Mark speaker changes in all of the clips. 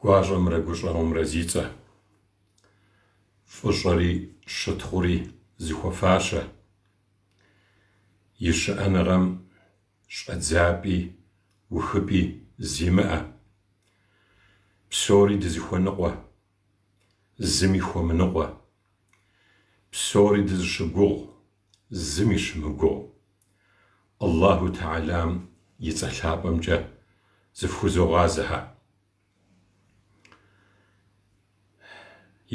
Speaker 1: Гуащӏэмрэ гущӏэгъумрэ зи цӏэ, фӏыщӏэри щытхъури зыхуэфащэ, и щыӏэныгъэм щӏэдзапӏи ухыпӏи зимыӏэ, псори дызыхуэныкъуэ, зыми хуэмыныкъуэ, псори дызыщыгугъ, зыми щымыгугъ. Аллаху Тэхьэлам и цӏэ лъапӏэмкӏэ зыфхузогъазэхэ.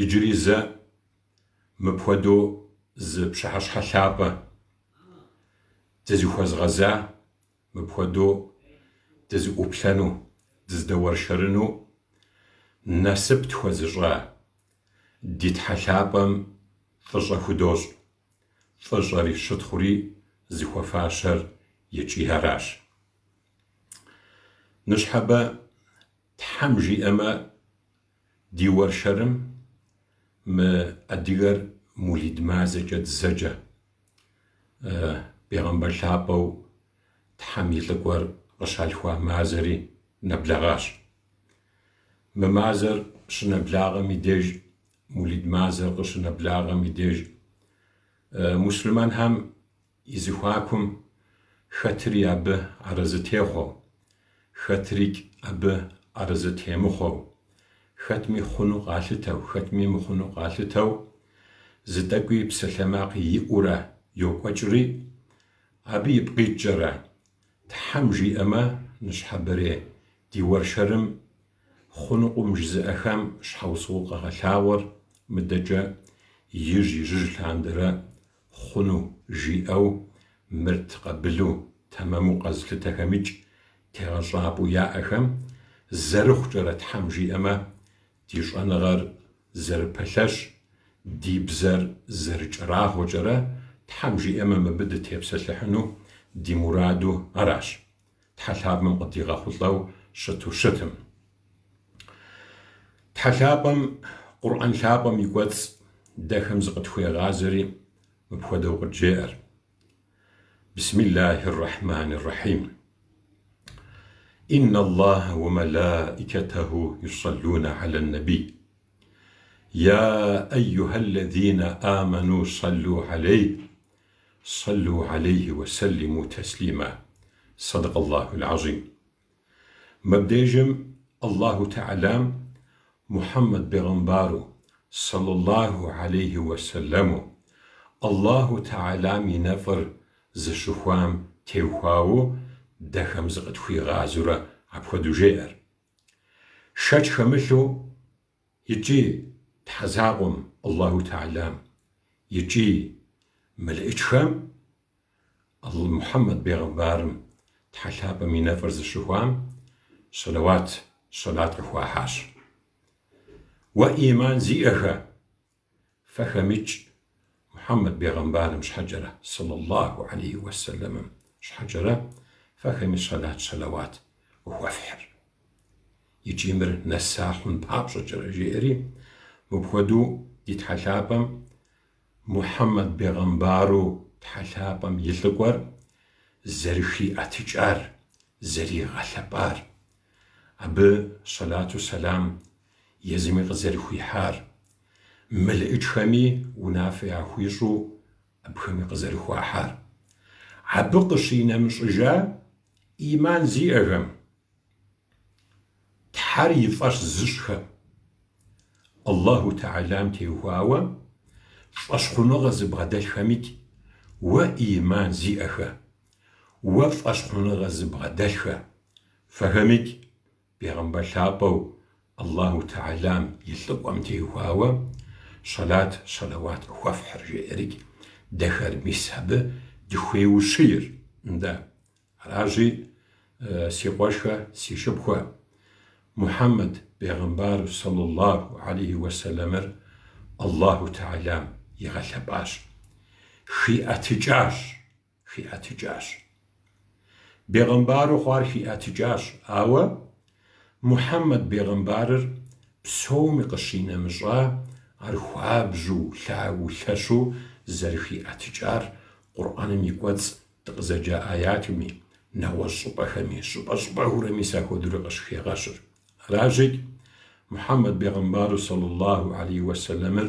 Speaker 1: Иджыри зэ мыпхуэдэу зы пщыхьэщхьэ лъапӏэ дызыхуэзгъэза, мыпхуэдэу дызыӏуплъэну, дыздэуэршэрыну насып тхуэзыщӏа ди Тхьэ лъапӏэм фӏыщӏэ худощӏ. Фӏыщӏэри щытхъури зыхуэфащэр икӏи аращ. Ныщхьэбэ Тхьэм жиӏэмэ, ди уэршэрым мы адыгэр мулид мазэкӏэ дызэджэ бегъымбар лъапӏэу Тхьэм и лӏыкӏуэр къыщалъхуа мазэри нэблэгъащ. Мы мазэр щынэблагъэм и деж, мулид мазэр къыщынэблагъэм и деж, муслъымэнхэм и зэхуакум хэтри абы арэзы техъуэу, хэтрикӏ абы арэзы темыхъуэу, хэтми хъуну къалъытэу, хэтми мыхъуну къалъытэу, зы тӏэкӏуи псалъэмакъ иӏэурэ йокӏуэкӏри, абы ипкъ иткӏэрэ, Тхьэм жиӏэмэ, ныщхьэбэрей ди уэршэрым хъунукъым жызыӏэхэм щхьэусыгъуэу къагъэлъагъуэр мыдэкӏэ ижь-ижьыж лъандэрэ хъуну жиӏэу мыр къабылу тэмэму къэзылъытэхэмикӏ тегъэщӏапӏэу яӏэхэм зэрыхъукӏэрэ Тхьэм жиӏэмэ, ди щӏэныгъэр зэрыпэлъэщ, ди бзэр зэрыкӏэрахъуэкӏэрэ Тхьэм жиӏэмэ мыбы дытепсэлъыхьыну ди мураду аращ. Тхьэ лъапӏэм къыдигъэхъулӏэу щыту щытым. Тхьэ лъапӏэм, Къурӏэн лъапӏэм и кӏуэцӏ дэхэм зыкъытхуегъазэри мыпхуэдэу къыджеӏэр. Бисмиллахи ррахьмани ррахьим. Инна Аллаха ва малаикатаху юссаллуна аля ннаби. Я айюхаллазина аману саллу алейх, саллу алейхи ва саллиму таслима. Садакъаллахул азим. Мыбдежым Аллаху Тэхьэлам Мухьэммэд бегъымбару, сэллаллаху алейхи уэсэлэму, Аллаху Тэхьэлам и нэфӏыр зыщыхуам теухуауэ дэхэм зыкъытхуигъазэурэ апхуэдэу жеӏэр. Шэч хэмылъу икӏи Тхьэ закъуэм, Аллаху Тэхьэлам, икӏи мэлэӏычхэм Мухьэммэд бегъымбарым Тхьэ лъапӏэм и нэфӏыр зыщыхуам щэлэуат, щэлат къыхуахьащ. Уэ ӏиман зиӏэхэ, фэхэмикӏ Мухьэммэд бегъымбарым щхьэкӏэрэ, сэллаллаху алейхи уэсэлэмым щхьэкӏэрэ, фэхэми щэлат, щэлэуат къыхуэфхьыр. Икӏи мыр нэса хъун папщӏэкӏэрэ, жеӏэри, мыпхуэдэу ди Тхьэ лъапӏэм Мухьэммэд бегъымбару Тхьэ лъапӏэм и лӏыкӏуэр зэрыхиӏэтыкӏар, зэригъэлъэпӏар, абы щэлату сэлам езыми къызэрыхуихьар, мэлэӏычхэми унафэ яхуищӏу абыхэми къызэрыхуахьар. Абы къыщинэмыщӏыжа ӏиман зиӏэхэм, Тхьэр и фӏэщ зыщӏхэм, Аллаху Тэхьэлам теухуауэ фӏэщхъуныгъэ зыбгъэдэлъхэмикӏ, уэ ӏиман зиӏэхэ, уэ фӏэщхъуныгъэ зыбгъэдэлъхэ, фэхэмикӏ бегъымбар лъапӏэу Аллаху Тэхьэлам и лӏыкӏуэм теухуауэ щэлат, щэлэуат къыхуэфхьыр, жеӏэрикӏ, дэхэр мис абы дыхуеущийр. Нтӏэ. Аращи, си къуэшхэ, си шыпхъухэ, Мухьэммэд бегъымбар сэллаллаху алейхи уэсэлэмыр Аллаху Тэхьэлам игъэлъэпӏащ, хиӏэтыкӏащ, хиӏэтыкӏащ. Бегъымбару хъуар хиӏэтыкӏащ, ауэ Мухьэммэд бегъымбарыр псоми къыщинэмыщӏа ар хуабжьу лъагэу лъэщу зэрыхиӏэтыкӏар Къурӏэным и кӏуэцӏ Дыкъызэджа аятми, нэгъуэщӏ щӏыпӏэхэми, щӏыпӏэ-щӏыпӏэурэ мис апхуэдэурэ къыщыхегъэщыр. Аращикӏ, Мухьэммэд бегъымбару сэллаллаху алейхи уэсэлэмыр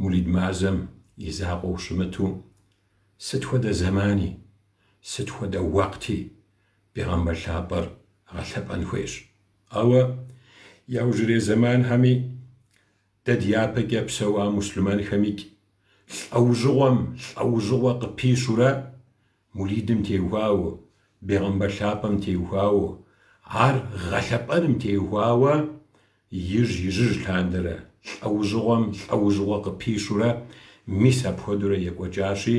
Speaker 1: мулид мазэм и закъуэу щымыту, сыт хуэдэ зэмани, сыт хуэдэ уэкъти бегъымбар лъапӏэр гъэлъэпӏэн хуейщ. Ауэ яужьрей зэманхэми дэ дяпэкӏэ псэуа муслъымэнхэмикӏ лӏэужьыгъуэм лӏэужьыгъуэ къыпищурэ Мулидым теухуауэ, бегъымбар лъапӏэм теухуауэ, ар гъэлъэпӏэным теухуауэ ижь-ижьыж лъандэрэ лӏэужьыгъуэм лӏэужьыгъуэ къыпищурэ мис апхуэдэурэ екӏуэкӏащи,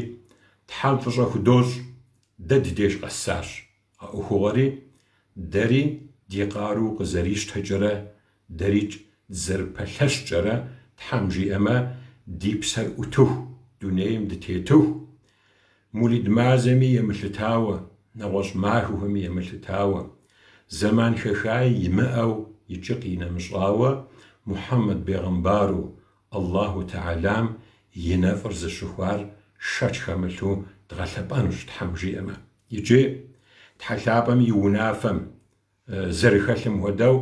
Speaker 1: Тхьэм фӏыщӏэ худощӏ, дэ ди деж къэсащ а ӏуэхугъуэри, дэри ди къару къызэрищтэкӏэрэ, дэрикӏ дызэрыпэлъэщкӏэрэ, Тхьэм жиӏэмэ, ди псэр ӏутыху, дунейм дытетыху, Мулид мазэми емылъытауэ, нэгъуэщӏ махуэхэми емылъытауэ, зэман хэхаи имыӏэу икӏи къинэмыщӏауэ, Мухьэммэд бегъымбару Аллаху Тэхьэлам и нэфӏыр зыщыхуар шэч хэмылъу дгъэлъэпӏэнущ, Тхьэм жиӏэмэ. Икӏи Тхьэ лъапӏэм и унафэм зэрыхэлъым хуэдэу,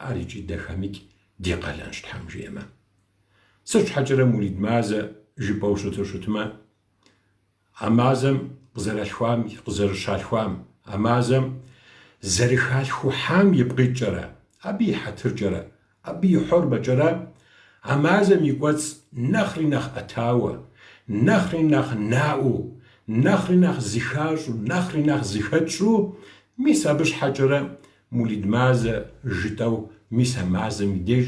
Speaker 1: ар икӏи дэхэмикӏ ди къалэнщ, Тхьэм жиӏэмэ. Сыт щхьэкӏэрэ мулид мазэ жыпӏэу щыту щытмэ, А мазэм къызэралъхуам, къызэрыщалъхуам, а мазэм зэрыхалъхухьам ипкъ иткӏэрэ, абы и хьэтыркӏэрэ, абы и хьурмэкӏэрэ, а мазэм и кӏуэцӏ нэхъри нэхъ ӏэтауэ, нэхъри нэхъ наӏуэу, нэхъри нэхъ зыхащӏу, нэхъри нэхъ зыхэтщӏу, мис абы щхьэкӏэрэ Мулид мазэ жытӏэу мис а мазэм и деж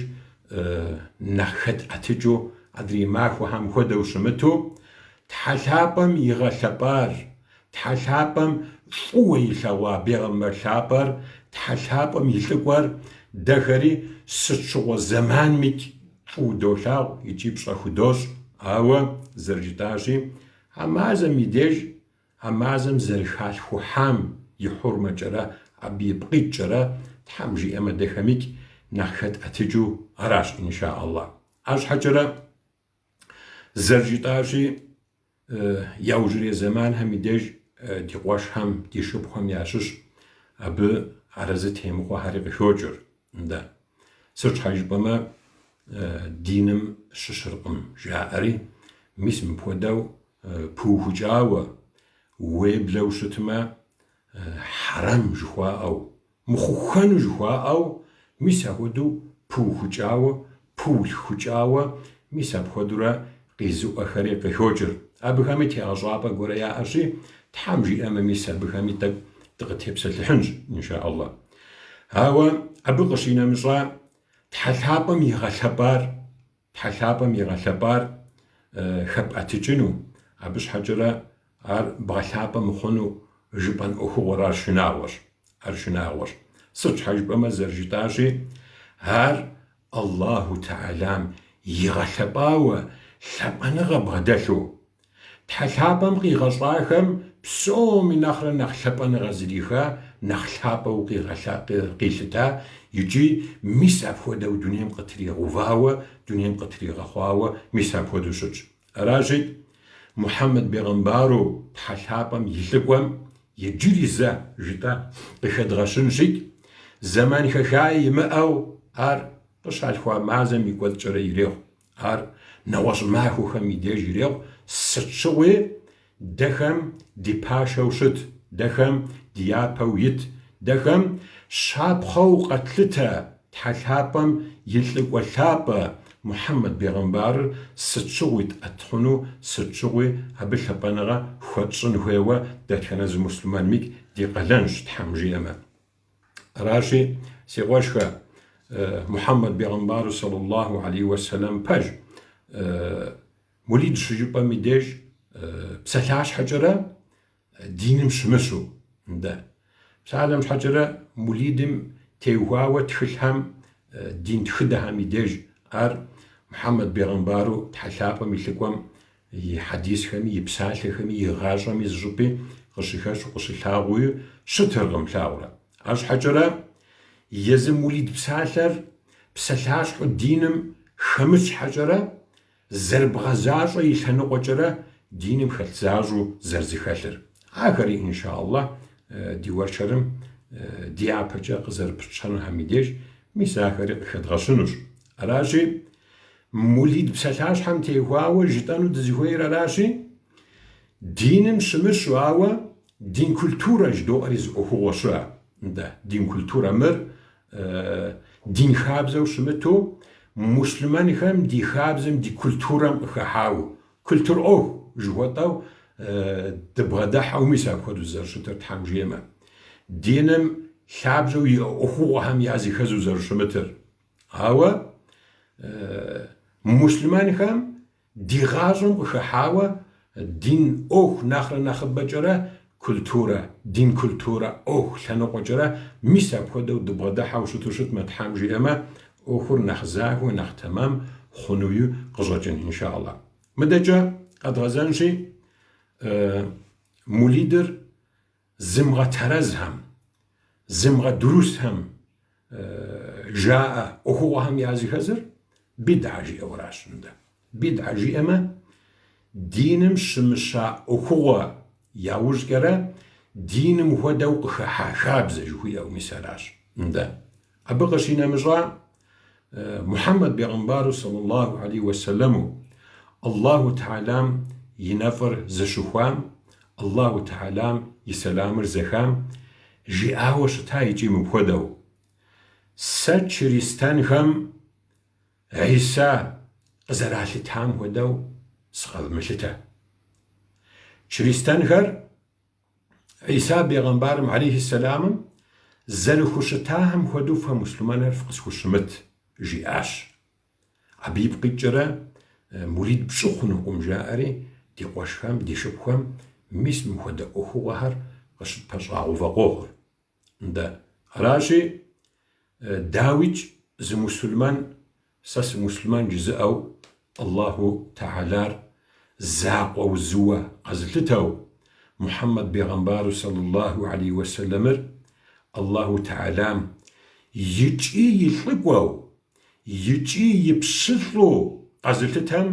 Speaker 1: нэхъ хэтӏэтыкӏыу адрей махуэхэм хуэдэу щымыту, Тхьэ лъапӏэм игъэлъэпӏар, Тхьэ лъапӏэм фӏыуэ илъэгъуа бегъымбар лъапӏэр, Тхьэ лъапӏэм и лӏыкӏуэр дэхэри сыт щыгъуэ зэманмикӏ фӏыуэ долъагъу икӏи пщӏэ худощӏ. Ауэ, зэрыжытӏащи, а мазэм и деж А мазэм зэрыхалъхухьам и хьурмэкӏэрэ абы ипкъ иткӏэрэ Тхьэм жиӏэмэ дэхэмикӏ нэхъ хэтӏэтыкӏыу аращ, инша Аллах. Арщхьэкӏэрэ зэрыжытӏащи, яужьрей зэманхэм и деж ди къуэшхэм, ди шыпхъухэм ящыщ абы арэзы темыхъуэхэри къыхокӏыр. Нтӏэ, сыт щхьэ жыпӏэмэ, диным щыщыркъым жаӏэри, мис мыпхуэдэу пыухыкӏауэ, уеблэу щытмэ, хьэрэм жыхуаӏэу, мыхъуххэну жыхуаӏэу, мис апхуэдэу пыухыкӏауэ, пыулъхукӏауэ, мис апхуэдэурэ къизыӏуэхэри къыхокӏыр. Абыхэми тегъэщӏапӏэ гуэрэ яӏэщи, Тхьэм жиӏэмэ, мис абыхэми тӏэкӏу дыкъытепсэлъыхьынщ, инша Аллах. Ауэ абы къыщинэмыщӏа, Тхьэ лъапӏэм игъэлъэпӏар, Тхьэ лъапӏэм игъэлъэпӏар хэпӏэтыкӏыну, абы щхьэкӏэрэ ар бгъэлъапӏэ мыхъуну жыпӏэн ӏуэхугъуэр ар шынагъуэщ. Ар шынагъуэщ. Сыт щхьэ жыпӏэмэ, зэрыжытӏащи, ар Аллаху Тэхьэлам игъэлъэпӏауэ, лъапӏэныгъэ бгъэдэлъу, Тхьэ лъапӏэм къигъэщӏахэм псоми нэхърэ нэхъ лъапӏэныгъэ зриха, нэхъ лъапӏэу къилъыта икӏи мис апхуэдэу дунейм къытригъэувауэ, дунейм къытригъэхъуауэ мис апхуэдэу щытщ. Аращи, Мухьэммэд бегъымбару Тхьэ лъапӏэм и лӏыкӏуэм иджыри зэ жытӏэ къыхэдгъэщынщи, зэман хэхаи имыӏэу ар къыщалъхуа мазэм и кӏуэцӏкӏэрэ ирехъу. Ар нэгъуэщӏ махуэхэм и деж ирехъу, сыт щыгъуи дэхэм ди пашэу щыт, дэхэм ди япэу ит, дэхэм щапхъэу къэтлъытэ Тхьэ лъапӏэм и лӏыкӏуэ лъапӏэ Мухьэммэд бегъымбарыр сыт щыгъуи тӏэт хъуну, сыт щыгъуи абы лъапӏэныгъэ хуэтщӏын хуейуэ дэтхэнэ зы муслъымэнмикӏ ди къалэнщ, Тхьэм жиӏэмэ. Аращи, си къуэшхэ, Мухьэммэд бегъымбару саллаллаху алейхи уэсэлэм пэж, мулид щыжыпӏэм и деж псалъащхьэкӏэрэ диным щымыщу, нтӏэ. Псалъэм щхьэкӏэрэ мулидым теухуауэ тхылъхэм, дин тхыдэхэм и деж ар Мухьэммэд бегъымбару Тхьэ лъапӏэм и лӏыкӏуэм и хьэдисхэми, и псалъэхэми, и гъащӏэми зыщӏыпӏи къыщыхэщу къыщылъагъуи щытыркъым, плъагъурэ. Арщхьэкӏэрэ езы мулид псалъэр псалъащхьэу диным хэмыт щхьэкӏэрэ, зэрыбгъэзащӏэ и лъэныкъуэкӏэрэ диным хэлъ защӏэу зэрызэхэлъыр. Ахэри, инша Аллах, ди уэршэрым дяпэкӏэ къызэрыпытщэнухэм и деж. Мис ахэри къыхэдгъэщынущ. Аращи, мулид псалъащхьэм теухуауэ жытӏэну дызыхуейр аращи, диным щымыщу, ауэ дин культурэ жыдоӏэри зы ӏуэхугъуэ щыӏэ. Нтӏэ, дин культурэ мыр дин хабзэу щымыту, муслъымэнхэм ди хабзэм, ди культурэм къыхыхьауэ, культур ӏуэху жыхуэтӏэу дыбгъэдыхьэу мис апхуэдэу зэрыщытыр Тхьэм жиӏэмэ. Диным лъабжьэу иӏэ ӏуэхугъуэхэм языхэзу зэрыщымытыр. Ауэ муслъымэнхэм ди гъащӏэм къыхыхьауэ дин ӏуэху нэхърэ нэхъыбэкӏэрэ культурэ, дин культурэ ӏуэху лъэныкъуэкӏэрэ мис апхуэдэу дыбгъэдыхьэу щыту щытмэ, Тхьэм жиӏэмэ, ӏуэхур нэхъ захуэ, нэхъ тэмэм хъунуи къыщӏэкӏын, иншалла. Мыдэкӏэ къэдгъэзэнщи, мулидыр зымыгъэтэрэзхэм, зымыгъэдурысхэм жаӏэ ӏуэхугъуэхэм языхэзыр бидӏэ жиӏэу аращ. Нтӏэ, бидӏэ жиӏэмэ, диным щымыща ӏуэхугъуэ яужькӏэрэ диным хуэдэу къыхыхьа хабзэ жыхуиӏэу мис аращ. Нтӏэ, абы къыщинэмыщӏа Мухьэммэд бегъымбару саллаллаху алейхи уэсэлэму Аллаху Тэхьэлам и нэфӏыр зыщыхуам, Аллаху Тэхьэлам и сэламыр зэхам жиӏауэ щыта икӏи мыпхуэдэу, Сэ чыристэнхэм Гьиса къызэралъытам хуэдэу сыкъэвмылъытэ. Чыристэнхэр Гьиса бегъымбарым алейхи сэламым зэрыхущытахэм хуэдэу фэ муслъымэнхэр фыкъысхущымыт, жиӏащ. Абы ипкъ иткӏэрэ мулид пщӏы хъунукъым, жаӏэри ди къуэшхэм, ди шыпхъухэм мис мыпхуэдэ ӏуэхугъуэхэр къыщытпэщӏагъэувэ къохъур. Нтӏэ, аращи, дауикӏ, зы муслъымэн, сэ сымуслъымэн жызыӏэу Аллаху Тэхьэлар закъуэу зыуэ къэзылъытэу, Мухьэммэд бегъымбару саллаллаху алейхи уэсэлэмыр Аллаху Тэхьэлам икӏи и лӏыкӏуэу, икӏи и пщылӏу къэзылъытэм,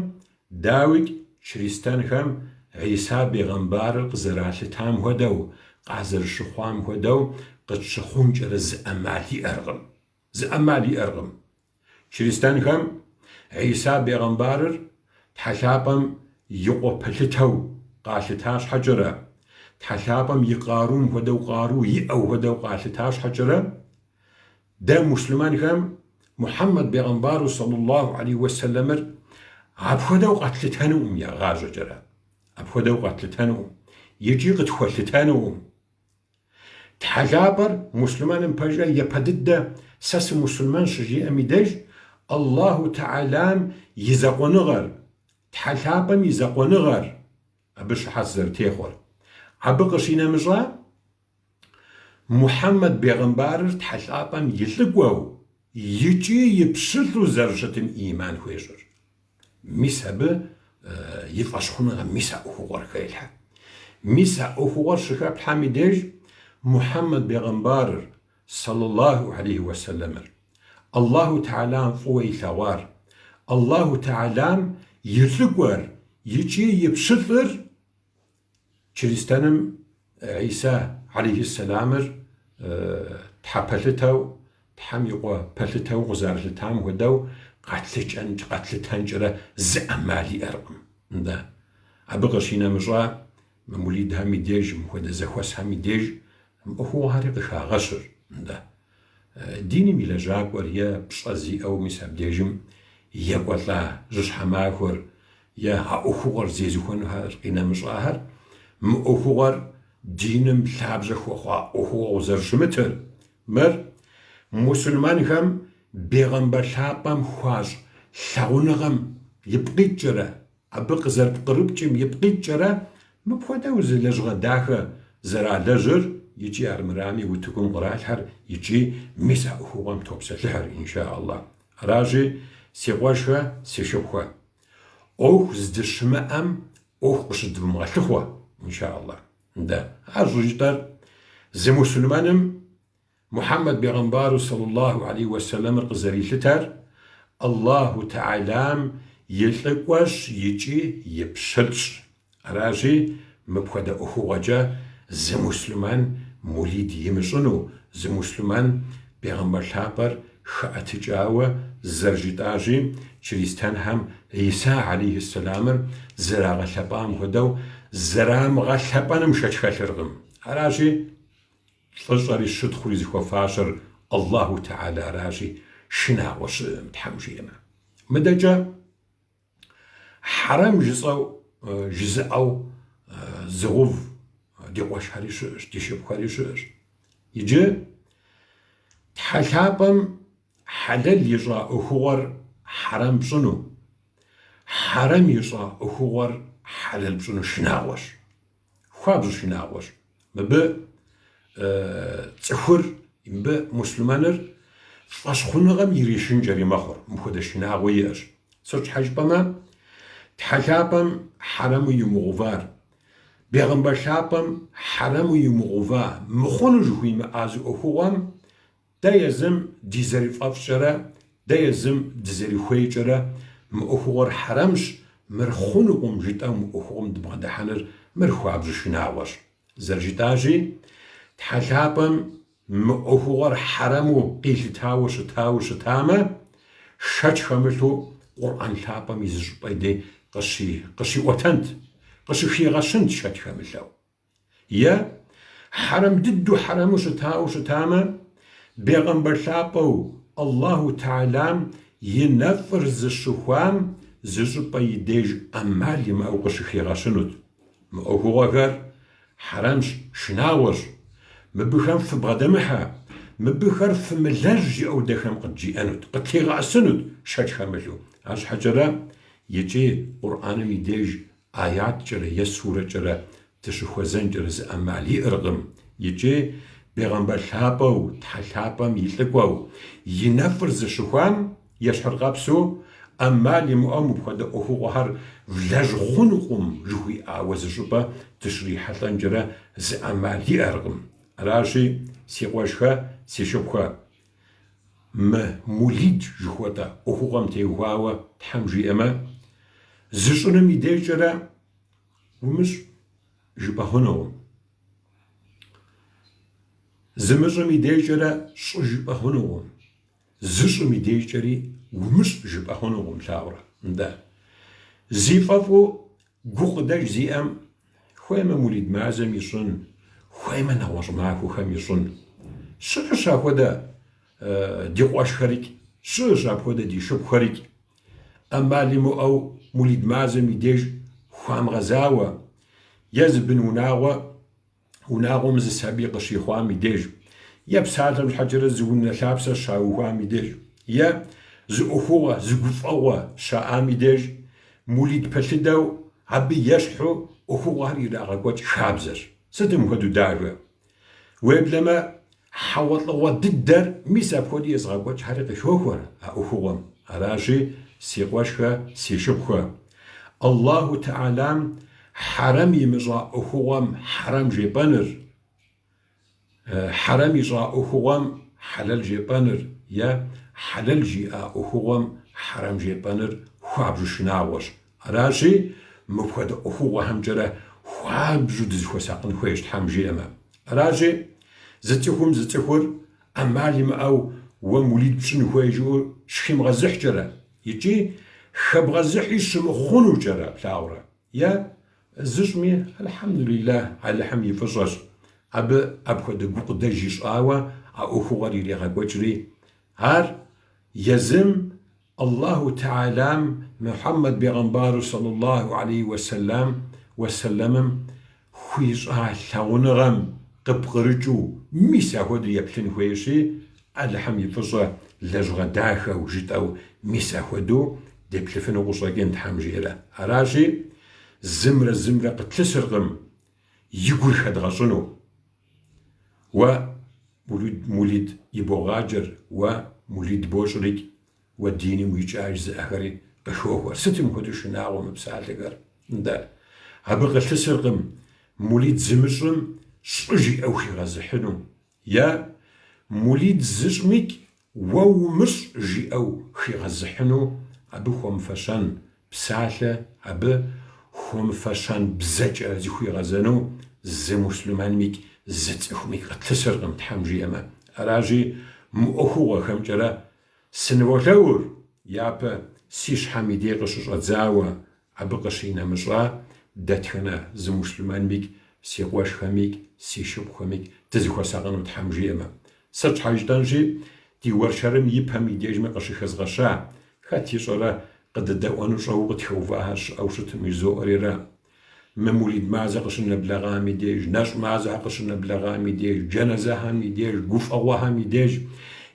Speaker 1: дауикӏ, чристэнхэм Гьиса бегъымбарыр къызэралъытам хуэдэу, къазэрыщыхъуам хуэдэу къытщыхъункӏэрэ зы ӏэмал иӏэркъым. Зы ӏэмал иӏэркъым. Чристэнхэм Гьиса бегъымбарыр Тхьэ лъапӏэм и къуэ пэлъытэу къалъыта щхьэкӏэрэ, Тхьэ лъапӏэм и къарум хуэдэу къару иӏэу хуэдэу къалъыта щхьэкӏэрэ, Дэ муслъымэнхэм Мухьэммэд бегъымбару саллаллаху алейхи уэсэлэмыр апхуэдэу къэтлъытэнукъым егъащӏэкӏэрэ, апхуэдэу къэтлъытэнукъым икӏи къытхуэлъытэнукъым. Тхьэ лъапӏэр муслъымэным пэжрэ япэ дыдэ сэ сымуслъымэн щыжиӏэм и деж Аллаху Тэхьэлам и закъуэныгъэр, Тхьэ лъапӏэм и закъуэныгъэр абы щыхьэт зэрытехъуэр. Абы къыщинэмыщӏа, Мухьэммэд бегъымбарыр Тхьэ лъапӏэм и лӏыкӏуэу икӏи и пщылӏу зэрыщытым ӏиман хуещӏыр. Мис абы и фӏэщхъуныгъэм мис а ӏуэхугъуэр хелъхьэ. Мис а ӏуэхугъуэр щыхэплъхьэм и деж Мухьэммэд бегъымбарыр, саллаллаху алейхи уэсэлэмыр, Аллаху Тэхьэлам фӏыуэ илъэгъуар, Аллаху Тэхьэлам и лӏыкӏуэр икӏи и пщылӏыр, Чристэным Гьиса алейхи сэламыр Тхьэ пэлъытэу, Тхьэм и къуэ пэлъытэу къызэралъытам хуэдэу къэтлъытэнкӏэрэ зы ӏэмал иӏэркъым. Нтӏэ, абы къыщинэмыщӏа мы мулидхэм и деж, мыпхуэдэ зэхуэсхэм и деж мы ӏуэхугъуэхэри къыхагъэщыр. Нтӏэ, диным и лэжьакӏуэр е пщӏэ зиӏэу мис абдежым екӏуэлӏа жьыщхьэ махуэр е а ӏуэхугъуэр зезыхуэнухэр къинэмыщӏахэр, мы ӏуэхугъуэр диным лъабжьэ хуэхъуа ӏуэхугъуэу зэрыщымытыр, мыр мусульманхэм бегъымбар лъапӏэм хуащӏ лъагъуныгъэм ипкъ иткӏэрэ, абы къызэрыпкърыпкӏым ипкъ иткӏэрэ мыпхуэдэу зы лэжьыгъэ дахэ зэралэжьыр икӏи армырами утыкум къралъхьэр икӏи мис а ӏуэхугъуэм топсэлъыхьыр, инша Аллах. Аращи, си къуэшхэ, си шыпхъухэ, ӏуэху здыщымыӏэм ӏуэху къыщыдвмыгъэлъыхъуэ, инша Аллах. Нтӏэ, ар щӏыжытӏэр зы мусульмэным Мухьэммэд бегъымбару саллаллаху алейхи уэсэлэмыр къызэрилъытэр Аллаху Тэхьэлам и лӏыкӏуэщ икӏи и пщылӏщ. Аращи, мыпхуэдэ ӏуэхугъуэкӏэ зы муслъымэн мулид имыщӏыну, зы муслъымэн бегъымбар лъапӏэр хэӏэтыкӏауэ зэрыжытӏащи, чристэнхэм Иса алейхьэссэламыр зэрагъэлъэпӏам хуэдэу зэрамыгъэлъэпӏэным шэч хэлъыркъым. Аращи, фӏыщӏэри щытхъури зыхуэфащэр Аллаху Тэхьэлэ аращи, шынагъуэ щыӏэкъым, Тхьэм жиӏэмэ. Мыдэкӏэ хьэрэм жысӏэу жызыӏэу зыгъув ди къуэшхэри щыӏэщ, ди шыпхъухэри щыӏэщ. Иджы Тхьэ лъапӏэм хьэлэл ищӏа ӏуэхугъуэр хьэрэм пщӏыну, хьэрэм ищӏа ӏуэхугъуэр хьэлэл пщӏыну шынагъуэщ. Хуабжьу шынагъуэщ. Мыбы цӏыхур, мыбы муслъымэныр фӏэщхъуныгъэм иришынкӏэри мэхъур, мыпхуэдэ шынагъуэ иӏэщ. Сыт щхьэ жыпӏэмэ, Тхьэ лъапӏэм хьэрэму имыгъувар, Бегъымбар лъапӏэм хьэрэму имыгъува мыхъуну жыхуимыӏа зы ӏуэхугъуэм Дэ езым дизэрифӏэфӏкӏэрэ, дэ езым дызэрихуейкӏэрэ мы ӏуэхугъуэр хьэрэмщ, мыр хъунукъым жытӏэу мы ӏуэхугъуэм дыбгъэдыхьэныр мыр хуабжьу шынагъуэщ. Зэрыжытӏащи, Тхьэ лъапӏэм мы ӏуэхугъуэр хьэрэму къилъытауэ щытауэ щытамэ, шэч хэмылъу Къурӏэн лъапӏэм и зы щӏыпӏэ дей къыщиӏуэтэнт, къыщыхигъэщынт шэч хэмылъэу. Е хьэрэм дыдэу хьэрэму щытауэ щытамэ, Бегъымбар лъапӏэу Аллаху Тэхьэлам и нэфӏыр зыщыхуам зы щӏыпӏэ и деж ӏэмал имыӏэу къыщыхигъэщынут. Мы ӏуэхугъуэхэр хьэрэмщ, шынагъуэщ. Мыбыхэм фыбгъэдэмыхьэ, мыбыхэр фымылэжь жиӏэу дэхэм къыджиӏэнут, къытлъигъэӏэсынут шэч хэмылъу. Арщхьэкӏэрэ икӏи Къурӏэным и деж аяткӏэрэ е сурэкӏэрэ дыщыхуэзэнкӏэрэ зы ӏэмал иӏэркъым икӏи Бегъымбар лъапӏэу, Тхьэ лъапӏэм и лӏыкӏуэу, и нэфӏыр зыщыхуам ещхьыркъэпсу, ӏэмал имыӏэу мыпхуэдэ ӏуэхугъуэхэр влэжь хъунукъым жыхуиӏауэ зы щӏыпӏэ дыщрихьэлӏэнкӏэрэ зы ӏэмал иӏэркъым. Аращи, си къуэшхэ, си шыпхъухэ, Мы мулид жыхуэтӏэ ӏуэхугъуэм теухуауэ Тхьэм жиӏэмэ, зыщӏыным и дежкӏэрэ умыщӏ жыпӏэ хъунукъым. Зымыщӏым и дежкӏэрэ щӏы жыпӏэ хъунукъым. Зыщӏым и дежкӏэри умыщӏ жыпӏэ хъунукъым, плъагъурэ? Нтӏэ. Зи фӏэфӏу Гукъыдэж зиӏэм хуеймэ мулид мазэм ищӏын, хуеймэ нэгъуэщӏ махуэхэм ищӏын. Щыӏэщ апхуэдэ ди къуэшхэрикӏ, щыӏэщ апхуэдэ ди шыпхъухэрикӏ. ӏэмал имыӏэу мулид мазэм и деж хуамыгъэзауэ е зы бын унагъуэ унагъуэм зы сабий къыщихъуам и деж, е псалъэм щхьэкӏэрэ зы унэ лъапсэ щаухуам и деж, е зы ӏуэхугъуэ, зы гуфӏэгъуэ щаӏам и деж, мулид пэлъыдэу абы ещхьу ӏуэхугъуэхэр ирагъэкӏуэкӏ хабзэщ. Сытым хуэдэу дахэ? Уеблэмэ, хьэгъуэлӏыгъуэ дыдэр мис апхуэдэу езыгъэкӏуэкӏхэри къыхохуэр а ӏуэхугъуэм. Аращи, си къуэшхэ, си шыпхъухэ, Аллаху Тэхьэлам хьэрэм имыщӏа ӏуэхугъуэм хьэрэм жепӏэныр, хьэрэм ищӏа ӏуэхугъуэм хьэлэл жепӏэныр е хьэлэл жиӏа ӏуэхугъуэм хьэрэм жепӏэныр хуабжьу шынагъуэщ. Аращи, мыпхуэдэ ӏуэхугъуэхэмкӏэрэ хуабжьу дызыхуэсакъын хуейщ, Тхьэм жиӏэмэ. Аращи, зы цӏыхум зы цӏыхур ӏэмал имыӏэу уэ мулид пщӏын хуей жиӏэу щыхимыгъэзыхькӏэрэ икӏи хэбгъэзыхьи щымыхъунукӏэрэ, плъагъурэ? Е зыщӏми, Алхьэмдулиллах, Алыхьым и фӏыщӏэщ, абы апхуэдэ гукъыдэж ищӏауэ а ӏуэхугъуэр ирегъэкӏуэкӏри, ар езым Аллаху Тэхьэлам Мухьэммэд бегъымбару сэллаллаху алейхи уэсэлам уэсэлэмым хуищӏа лъагъуныгъэм къыпкърыкӏыу мис ахуэдэу еплъын хуейщи, Алыхьым и фӏыщӏэ лэжьыгъэ дахэу жытӏэу мис ахуэдэу деплъыфыну къыщӏэкӏын Тхьэм жиӏэрэ. Аращи, зымрэ зымрэ къытлъысыркъым и гур хэдгъэщӏыну. Уэ мулид ибогъаджэр, уэ мулид бощӏрикӏ, уэ диным уикӏа жызыӏэхэри къыхохуэр. Сытым хуэдэу шынагъуэ мы псалъэхэр? Нтӏэ, абы къылъысыркъым мулид зымыщӏым щӏы жиӏэу хигъэзыхьыну, е мулид зыщӏмикӏ уэ умыщӏ жиӏэу хигъэзыхьыну абы хуэмыфэщэн псалъэ, абы хуэмыфэщэн бзэкӏэ зыхуигъэзэну зы муслъымэнмикӏ зы цӏыхумикӏ къытлъысыркъым, Тхьэм жиӏэмэ. Аращи, мы ӏуэхугъуэхэмкӏэрэ. Сыныволъэӏур, япэ си щхьэм и дей къыщыщӏэдзауэ, абы къыщинэмыщӏа дэтхэнэ зы муслъымэнмикӏ, си къуэшхэмикӏ, си шыпхъухэмикӏ дызыхуэсакъыну Тхьэм жиӏэмэ. Сыт щхьэ жытӏэнщи, ди уэршэрым и пэм и дежми къыщыхэзгъэща, хэт ищӏэрэ къыдэдэӏуэну щӏэуэ къытхэувахэр щыӏэу щытым жызоӏэрира. Мы мулид мазэ къыщынэблэгъам и деж, нэщӏ мазэхэр къыщынэблэгъам и деж, джэнэзэхэм и деж, гуфӏэгъуэхэм и деж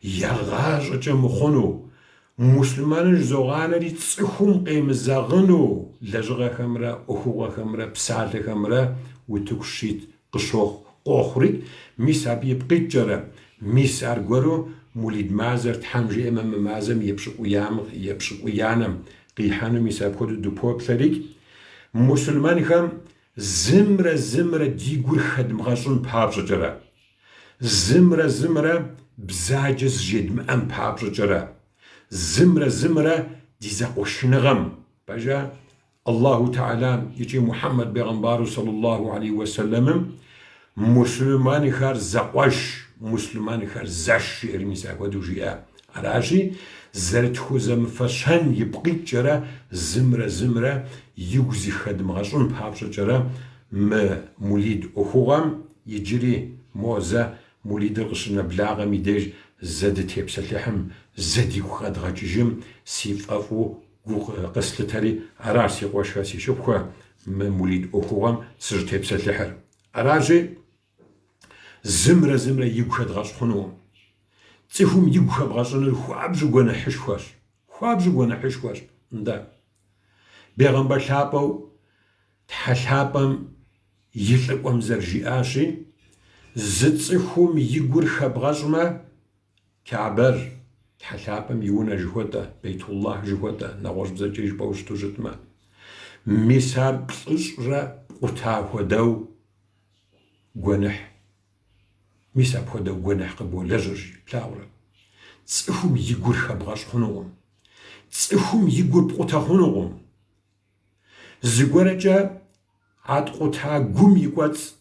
Speaker 1: егъащӏэкӏэ мыхъуну, муслъымэныр жызогъанэри цӏыхум къемызэгъыну лэжьыгъэхэмрэ ӏуэхугъуэхэмрэ псалъэхэмрэ утыку щит къыщохъу къохъури, мис абы ипкъ иткӏэрэ, мис аргуэру мулид мазэр Тхьэм жиӏэмэ мы мазэм епщыкӏуиянэм къихьэну мис апхуэдэу дыпоплъэрикӏ, Мусульмэнхэм зымрэ зымрэ ди гур хэдмыгъэщӏын папщӏэкӏэрэ, зымрэ зымрэ бзаджэ зыжедмыӏэн папщӏэкӏэрэ, зымрэ зымрэ ди зэкъуэшыныгъэм, пэжа, Аллаху Тэхьэлам икӏи Мухьэммэд бегъымбару саллаллаху алейхи уэсэлэмым муслъымэнхэр зэкъуэш, муслъымэнхэр зэш жиӏэри мис апхуэдэу жиӏа. Аращи, зэрытхузэмыфэщэн ипкъ иткӏэрэ зымрэ зымрэ игу зыхэдмыгъэщӏын папщӏэкӏэрэ мы мулид ӏуэхугъуэм иджыри мо зэ мулидыр къыщынэблагъэм и деж зэ дытепсэлъыхьым, зэ дигу къэдгъэкӏыжым си фӏэфӏу гу къыслъытэри, аращ си къуэшхэ, си шыпхъухэ, мы мулид ӏуэхугъуэм сыщӏытепсэлъыхьыр. Аращи, зымрэ зымрэ игу хэдгъэщӏ хъунукъым. Цӏыхум игу хэбгъэщӏыныр хуабжьу гуэныхьышхуэщ, хуабжьу гуэныхьышхуэщ. Нтӏэ, бегъымбар лъапӏэу Тхьэ лъапӏэм и лӏыкӏуэм зэрыжиӏащи, зы цӏыхум и гур хэбгъэщӏмэ, Кабэр, Тхьэ лъапӏэм и унэ жыхуэтӏэ, Бейтуллах жыхуэтӏэ, нэгъуэщӏ бзэкӏэ жыпӏэу щыту щытмэ, мис ар плӏыщӏрэ пкъута хуэдэу гуэныхь. Мис апхуэдэу гуэныхь къыболэжьыр, жи, плъагъурэ? Цӏыхум и гур хэбгъэщӏ хъунукъым. Цӏыхум и гур пкъутэ хъунукъым. Зыгуэрэкӏэ а ткъута гум и кӏуэцӏ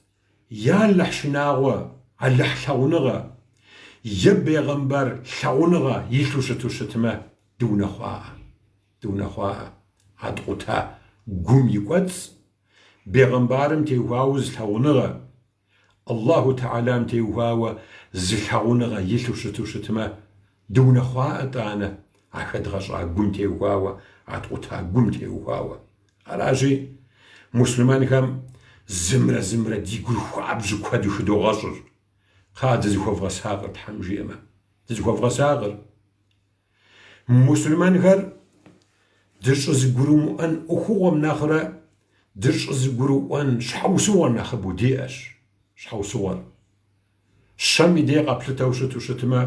Speaker 1: е Алыхь шынагъуэ, Алыхь лъагъуныгъэ, е бегъымбар лъагъуныгъэ илъу щыту щытмэ, дыунэхъуаӏэ, дыунэхъуаӏэ. А ткъута гум и кӏуэцӏ бегъымбарым теухуауэ зы лъагъуныгъэ, Аллаху Тэхьэлам теухуауэ зы лъагъуныгъэ илъу щыту щытмэ, дыунэхъуаӏэ тӏанэ а хэдгъэщӏа гум теухуауэ, а ткъута гум теухуауэ. Аращи, муслъымэнхэм зымрэ зымрэ ди гур хуабжьу куэду хыдогъэщӏыр. Кхъа, дызыхуэвгъэсакъыр, Тхьэм жиӏэмэ. Дызыхуэвгъэсакъыр. Муслъымэнхэр дыщӏызыгурымыӏуэн ӏуэхугъуэм нэхърэ дыщӏызыгурыӏуэн щхьэусыгъуэр нэхъыбэу диӏэщ. Щхьэусыгъуэр. Щэм и дей къэплъытэу щыту щытмэ,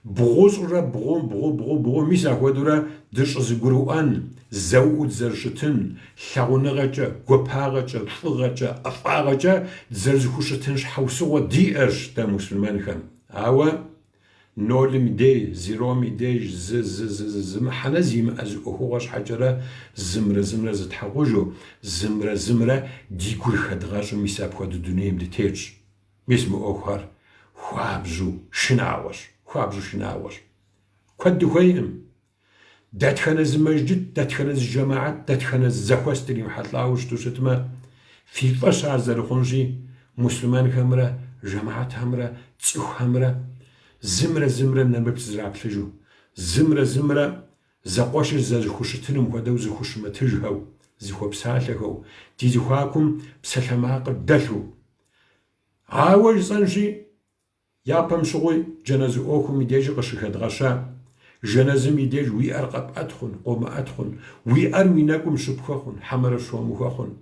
Speaker 1: бгъущӏрэ бгъу, бгъу, бгъу, бгъу, мис апхуэдэурэ дыщӏызыгурыӏуэн, зэуӏуу дызэрыщытын, лъагъуныгъэкӏэ, гуапагъэкӏэ, фӏыгъэкӏэ, ӏэфӏагъэкӏэ дызэрызыхущытын щхьэусыгъуэ диӏэщ дэ муслъымэнхэм. Ауэ Нолым и дей, зером и деж зы, зы, зы, зы, зы мыхьэнэ зимыӏэ зы ӏуэхугъуэ щхьэкӏэрэ зымрэ зымрэ зытхьэкъужу, зымрэ зымрэ ди гур хэдгъэщӏу мис апхуэдэ дунейм дытетщ. Мис мы ӏуэхухэр хуабжьу шынагъуэщ, хуабжьу шынагъуэщ. Куэд дыхуейкъым. Дэтхэнэ зы мэжджыт, дэтхэнэ зы жэмаат, дэтхэнэ зы зэхуэс дримыхьэлӏауэ щыту щытмэ, фи фӏэщ ар зэрыхъунщи, муслъымэнхэмрэ жэмаатхэмрэ цӏыхухэмрэ зымрэ зымрэ нэмыплъ зраплъыжу, зымрэ зымрэ зэкъуэшыр зэрыхущытыным хуэдэу зыхущымытыжхэу, зыхуэпсалъэхэу, ди зэхуакум псалъэмакъыр дэлъу. Ауэ жысӏэнщи, Япэм щыгъуи джэнэзы ӏуэхум и дежи къыщыхэдгъэща, жэнэзым и деж уи ӏэр къэпӏэт хъун, къомыӏэт хъун, уи ӏэр уи нэкӏум щыпхуэ хъун, хьэмэрэ щомыхуэ хъун.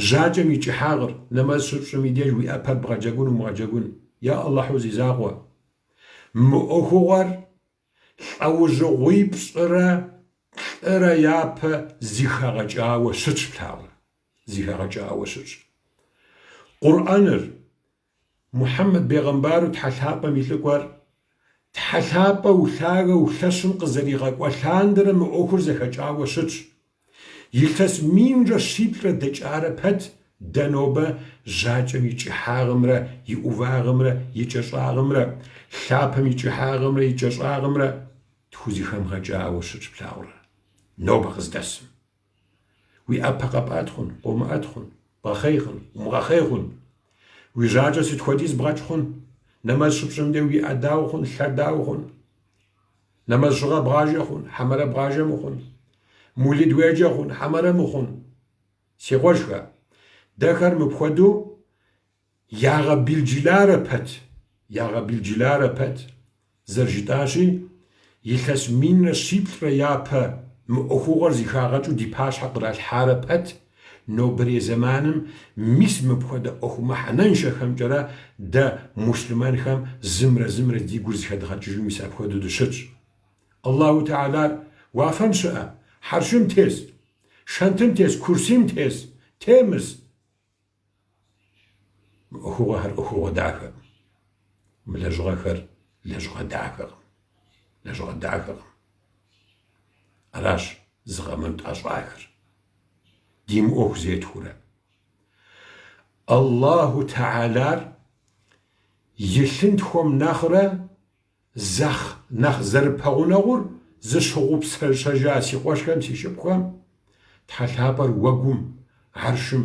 Speaker 1: Жьакӏэм и кӏыхьагъыр, нэмэз щыпщӏым и деж уи ӏэпэр бгъэджэгун умыгъэджэгун. Я Аллахьу зи закъуэ! Мы ӏуэхугъуэр лӏэужьыгъуипщӏрэ плӏырэ япэ зыхэгъэкӏауэ щытщ, плъагъурэ? Зыхэгъэкӏауэ щытщ. Къурӏэныр, Мухьэммэд бегъымбару Тхьэ лъапӏэм и лӏыкӏуэр Тхьэ лъапӏэу, лъагэу, лъэщым къызэригъэкӏуа лъандэрэ мы ӏуэхур зэхэкӏауэ щытщ. Илъэс минрэ щиплӏрэ дэкӏарэ пэт дэ нобэ жьакӏэм и кӏыхьагъымрэ и ӏувагъымрэ и кӏэщӏагъымрэ, лъапэм и кӏыхьагъымрэ и кӏэщӏагъымрэ. Тхузэхэмыгъэкӏауэ щытщ, плъагъурэ, нобэ къыздэсым. Уи ӏэпэ къэпӏэт хъун, къомыӏэт хъун, бгъэхъей хъун, умыгъэхъей хъун. Уи жьакӏэ сыт хуэдиз бгъэкӏ хъун, нэмэз щыпщӏым де уи ӏэ дауэ хъун, лъэр дауэ хъун. Нэмэз щыгъэ бгъажэ хъун, хьэмэрэ бгъажэ мыхъун. Мулид уеджэ хъун, хьэмэрэ мыхъун. Си къуэшхэ, дэхэр мыпхуэдэу Ягъэбелджыларэ пэт, ягъэбелджыларэ пэт, зэрыжытӏащи, илъэс минрэ щиплӏрэ япэ мы ӏуэхугъуэр зэхагъэкӏыу ди пащхьэ къралъхьарэ пэт, нобэрей зэманым мис мыпхуэдэ ӏуэху мыхьэнэншэхэмкӏэрэ дэ муслъымэнхэм зымрэ зымрэ ди гур зэхэдгъэкӏыжу мис апхуэдэу дыщытщ. Аллаху Тэхьэлар уафэм щыӏэ, хьэршым тес, шэнтым тес, курсим тес, темыс. Мы ӏуэхугъуэхэр ӏуэхугъуэ дахэкъым. Мы лэжьыгъэхэр лэжьыгъэ дахэкъым. Лэжьыгъэ дахэкъым. Аращ зыгъэмын тӏэщӏахэр. Ди мыӏуэху зетхурэ. Аллаху Тэхьэлар и лъынтхуэм нэхърэ Зэхъ нэхъ зэрыпэгъунэгъур зыщыгъупщэжа си къуэшхэм, си шыпхъухэм, Тхьэ лъапӏэр уэгум, хьэршым,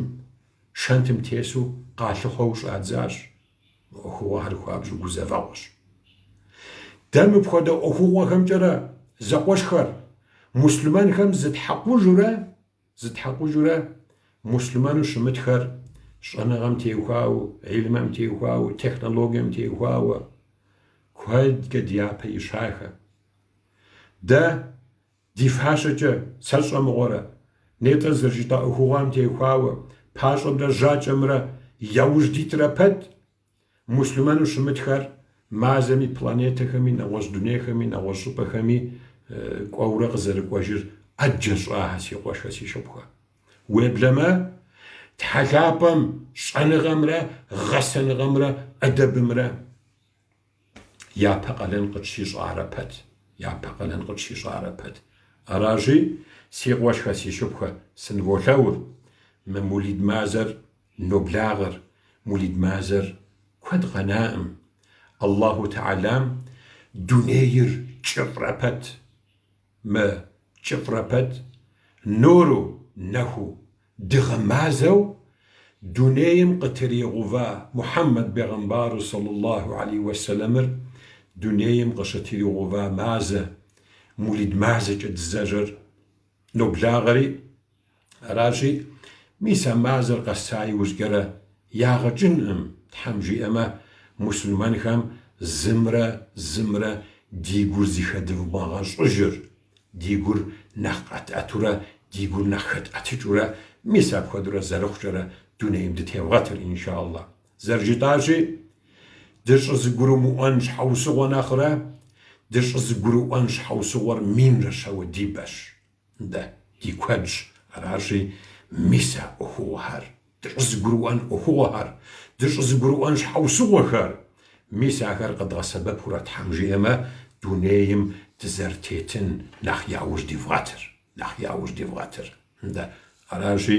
Speaker 1: шэнтым тесу къалъыхъуэу щӏадзащ. Мы ӏуэхугъуэхэр хуабжьу гузэвэгъуэщ. Дэ мыпхуэдэ ӏуэхугъуэхэмкӏэрэ зэкъуэшхэр муслъымэнхэм зытхьэкъужурэ Зытхьэкъужурэ муслъымэну щымытхэр щӏэныгъэм теухуауэ, илмэм теухуауэ, технологием теухуауэ куэдкӏэ дяпэ ищахэ. Дэ ди фащэкӏэ сэ сщӏэ мыгъуэрэ, нетӏэ зэрыжытӏа ӏуэхугъуэм теухуауэ, пащӏэмрэ жьакӏэмрэ яужь дитрэ пэт, Муслъымэну щымытхэр мазэми, планетэхэми, нэгъуэщӏ дунейхэми, нэгъуэщӏ щӏыпӏэхэми кӏуэурэ къызэрыкӏуэжыр ӏэджэ щӏахэ, си къуэшхэ, си шыпхъухэ. Уеблэмэ, Тхьэ лъапӏэм щӏэныгъэмрэ гъэсэныгъэмрэ ӏэдэбымрэ япэ къалэн къытщищӏарэ пэт, япэ къалэн къытщищӏарэ пэт. Аращи, си къуэшхэ, си шыпхъухэ, сыныволъэӏур, мы мулид мазэр Ноблагъэр, мулид мазэр куэд къэнаӏым. Аллаху Тэхьэлам дунейр кӏыфӏрэ пэт, мы кӏыфӏрэ пэт, нуру, нэхуу, дыгъэ мазэу дунейм къытригъува Мухьэммэд бегъымбару саллаллаху алейхи уэсэлэмыр дунейм къыщытригъува мазэ, мулид мазэкӏэ дызэжьэр ноблагъэри, Аращи, мис а мазэр къэса иужькӏэрэ ягъэ кӏынкъым, Тхьэм жиӏэмэ, муслъымэнхэм зымрэ зымрэ ди гур зыхэдывмыгъэщӏыжыр, ди гур нэхъ къэтӏэтурэ, ди гур нэхъ хэтӏэтыкӏыурэ, мис апхуэдэурэ зэрыхъукӏэрэ дунейм дытевгъэтыр, иншаллах. Зэрыжытӏащи, дыщӏызыгурымыӏуэн щхьэусыгъуэ нэхърэ, дыщӏызыгурыӏуэн щхьэусыгъуэр минрэ щэуэ ди бэщ. Дэ ди куэдщ, аращи, мис а ӏуэхугъуэхэр, дыщӏызыгурыӏуэн ӏуэхугъуэхэр, дыщӏызыгурыӏуэн щхьэусыгъуэхэр, мис ахэр къэдгъэсэбэпурэ Тхьэм жиӏэмэ, дунейм дызэрытетын нэхъ яужь дивгъэтыр, нэхъ яужь дивгъэтыр. Дэ аращи,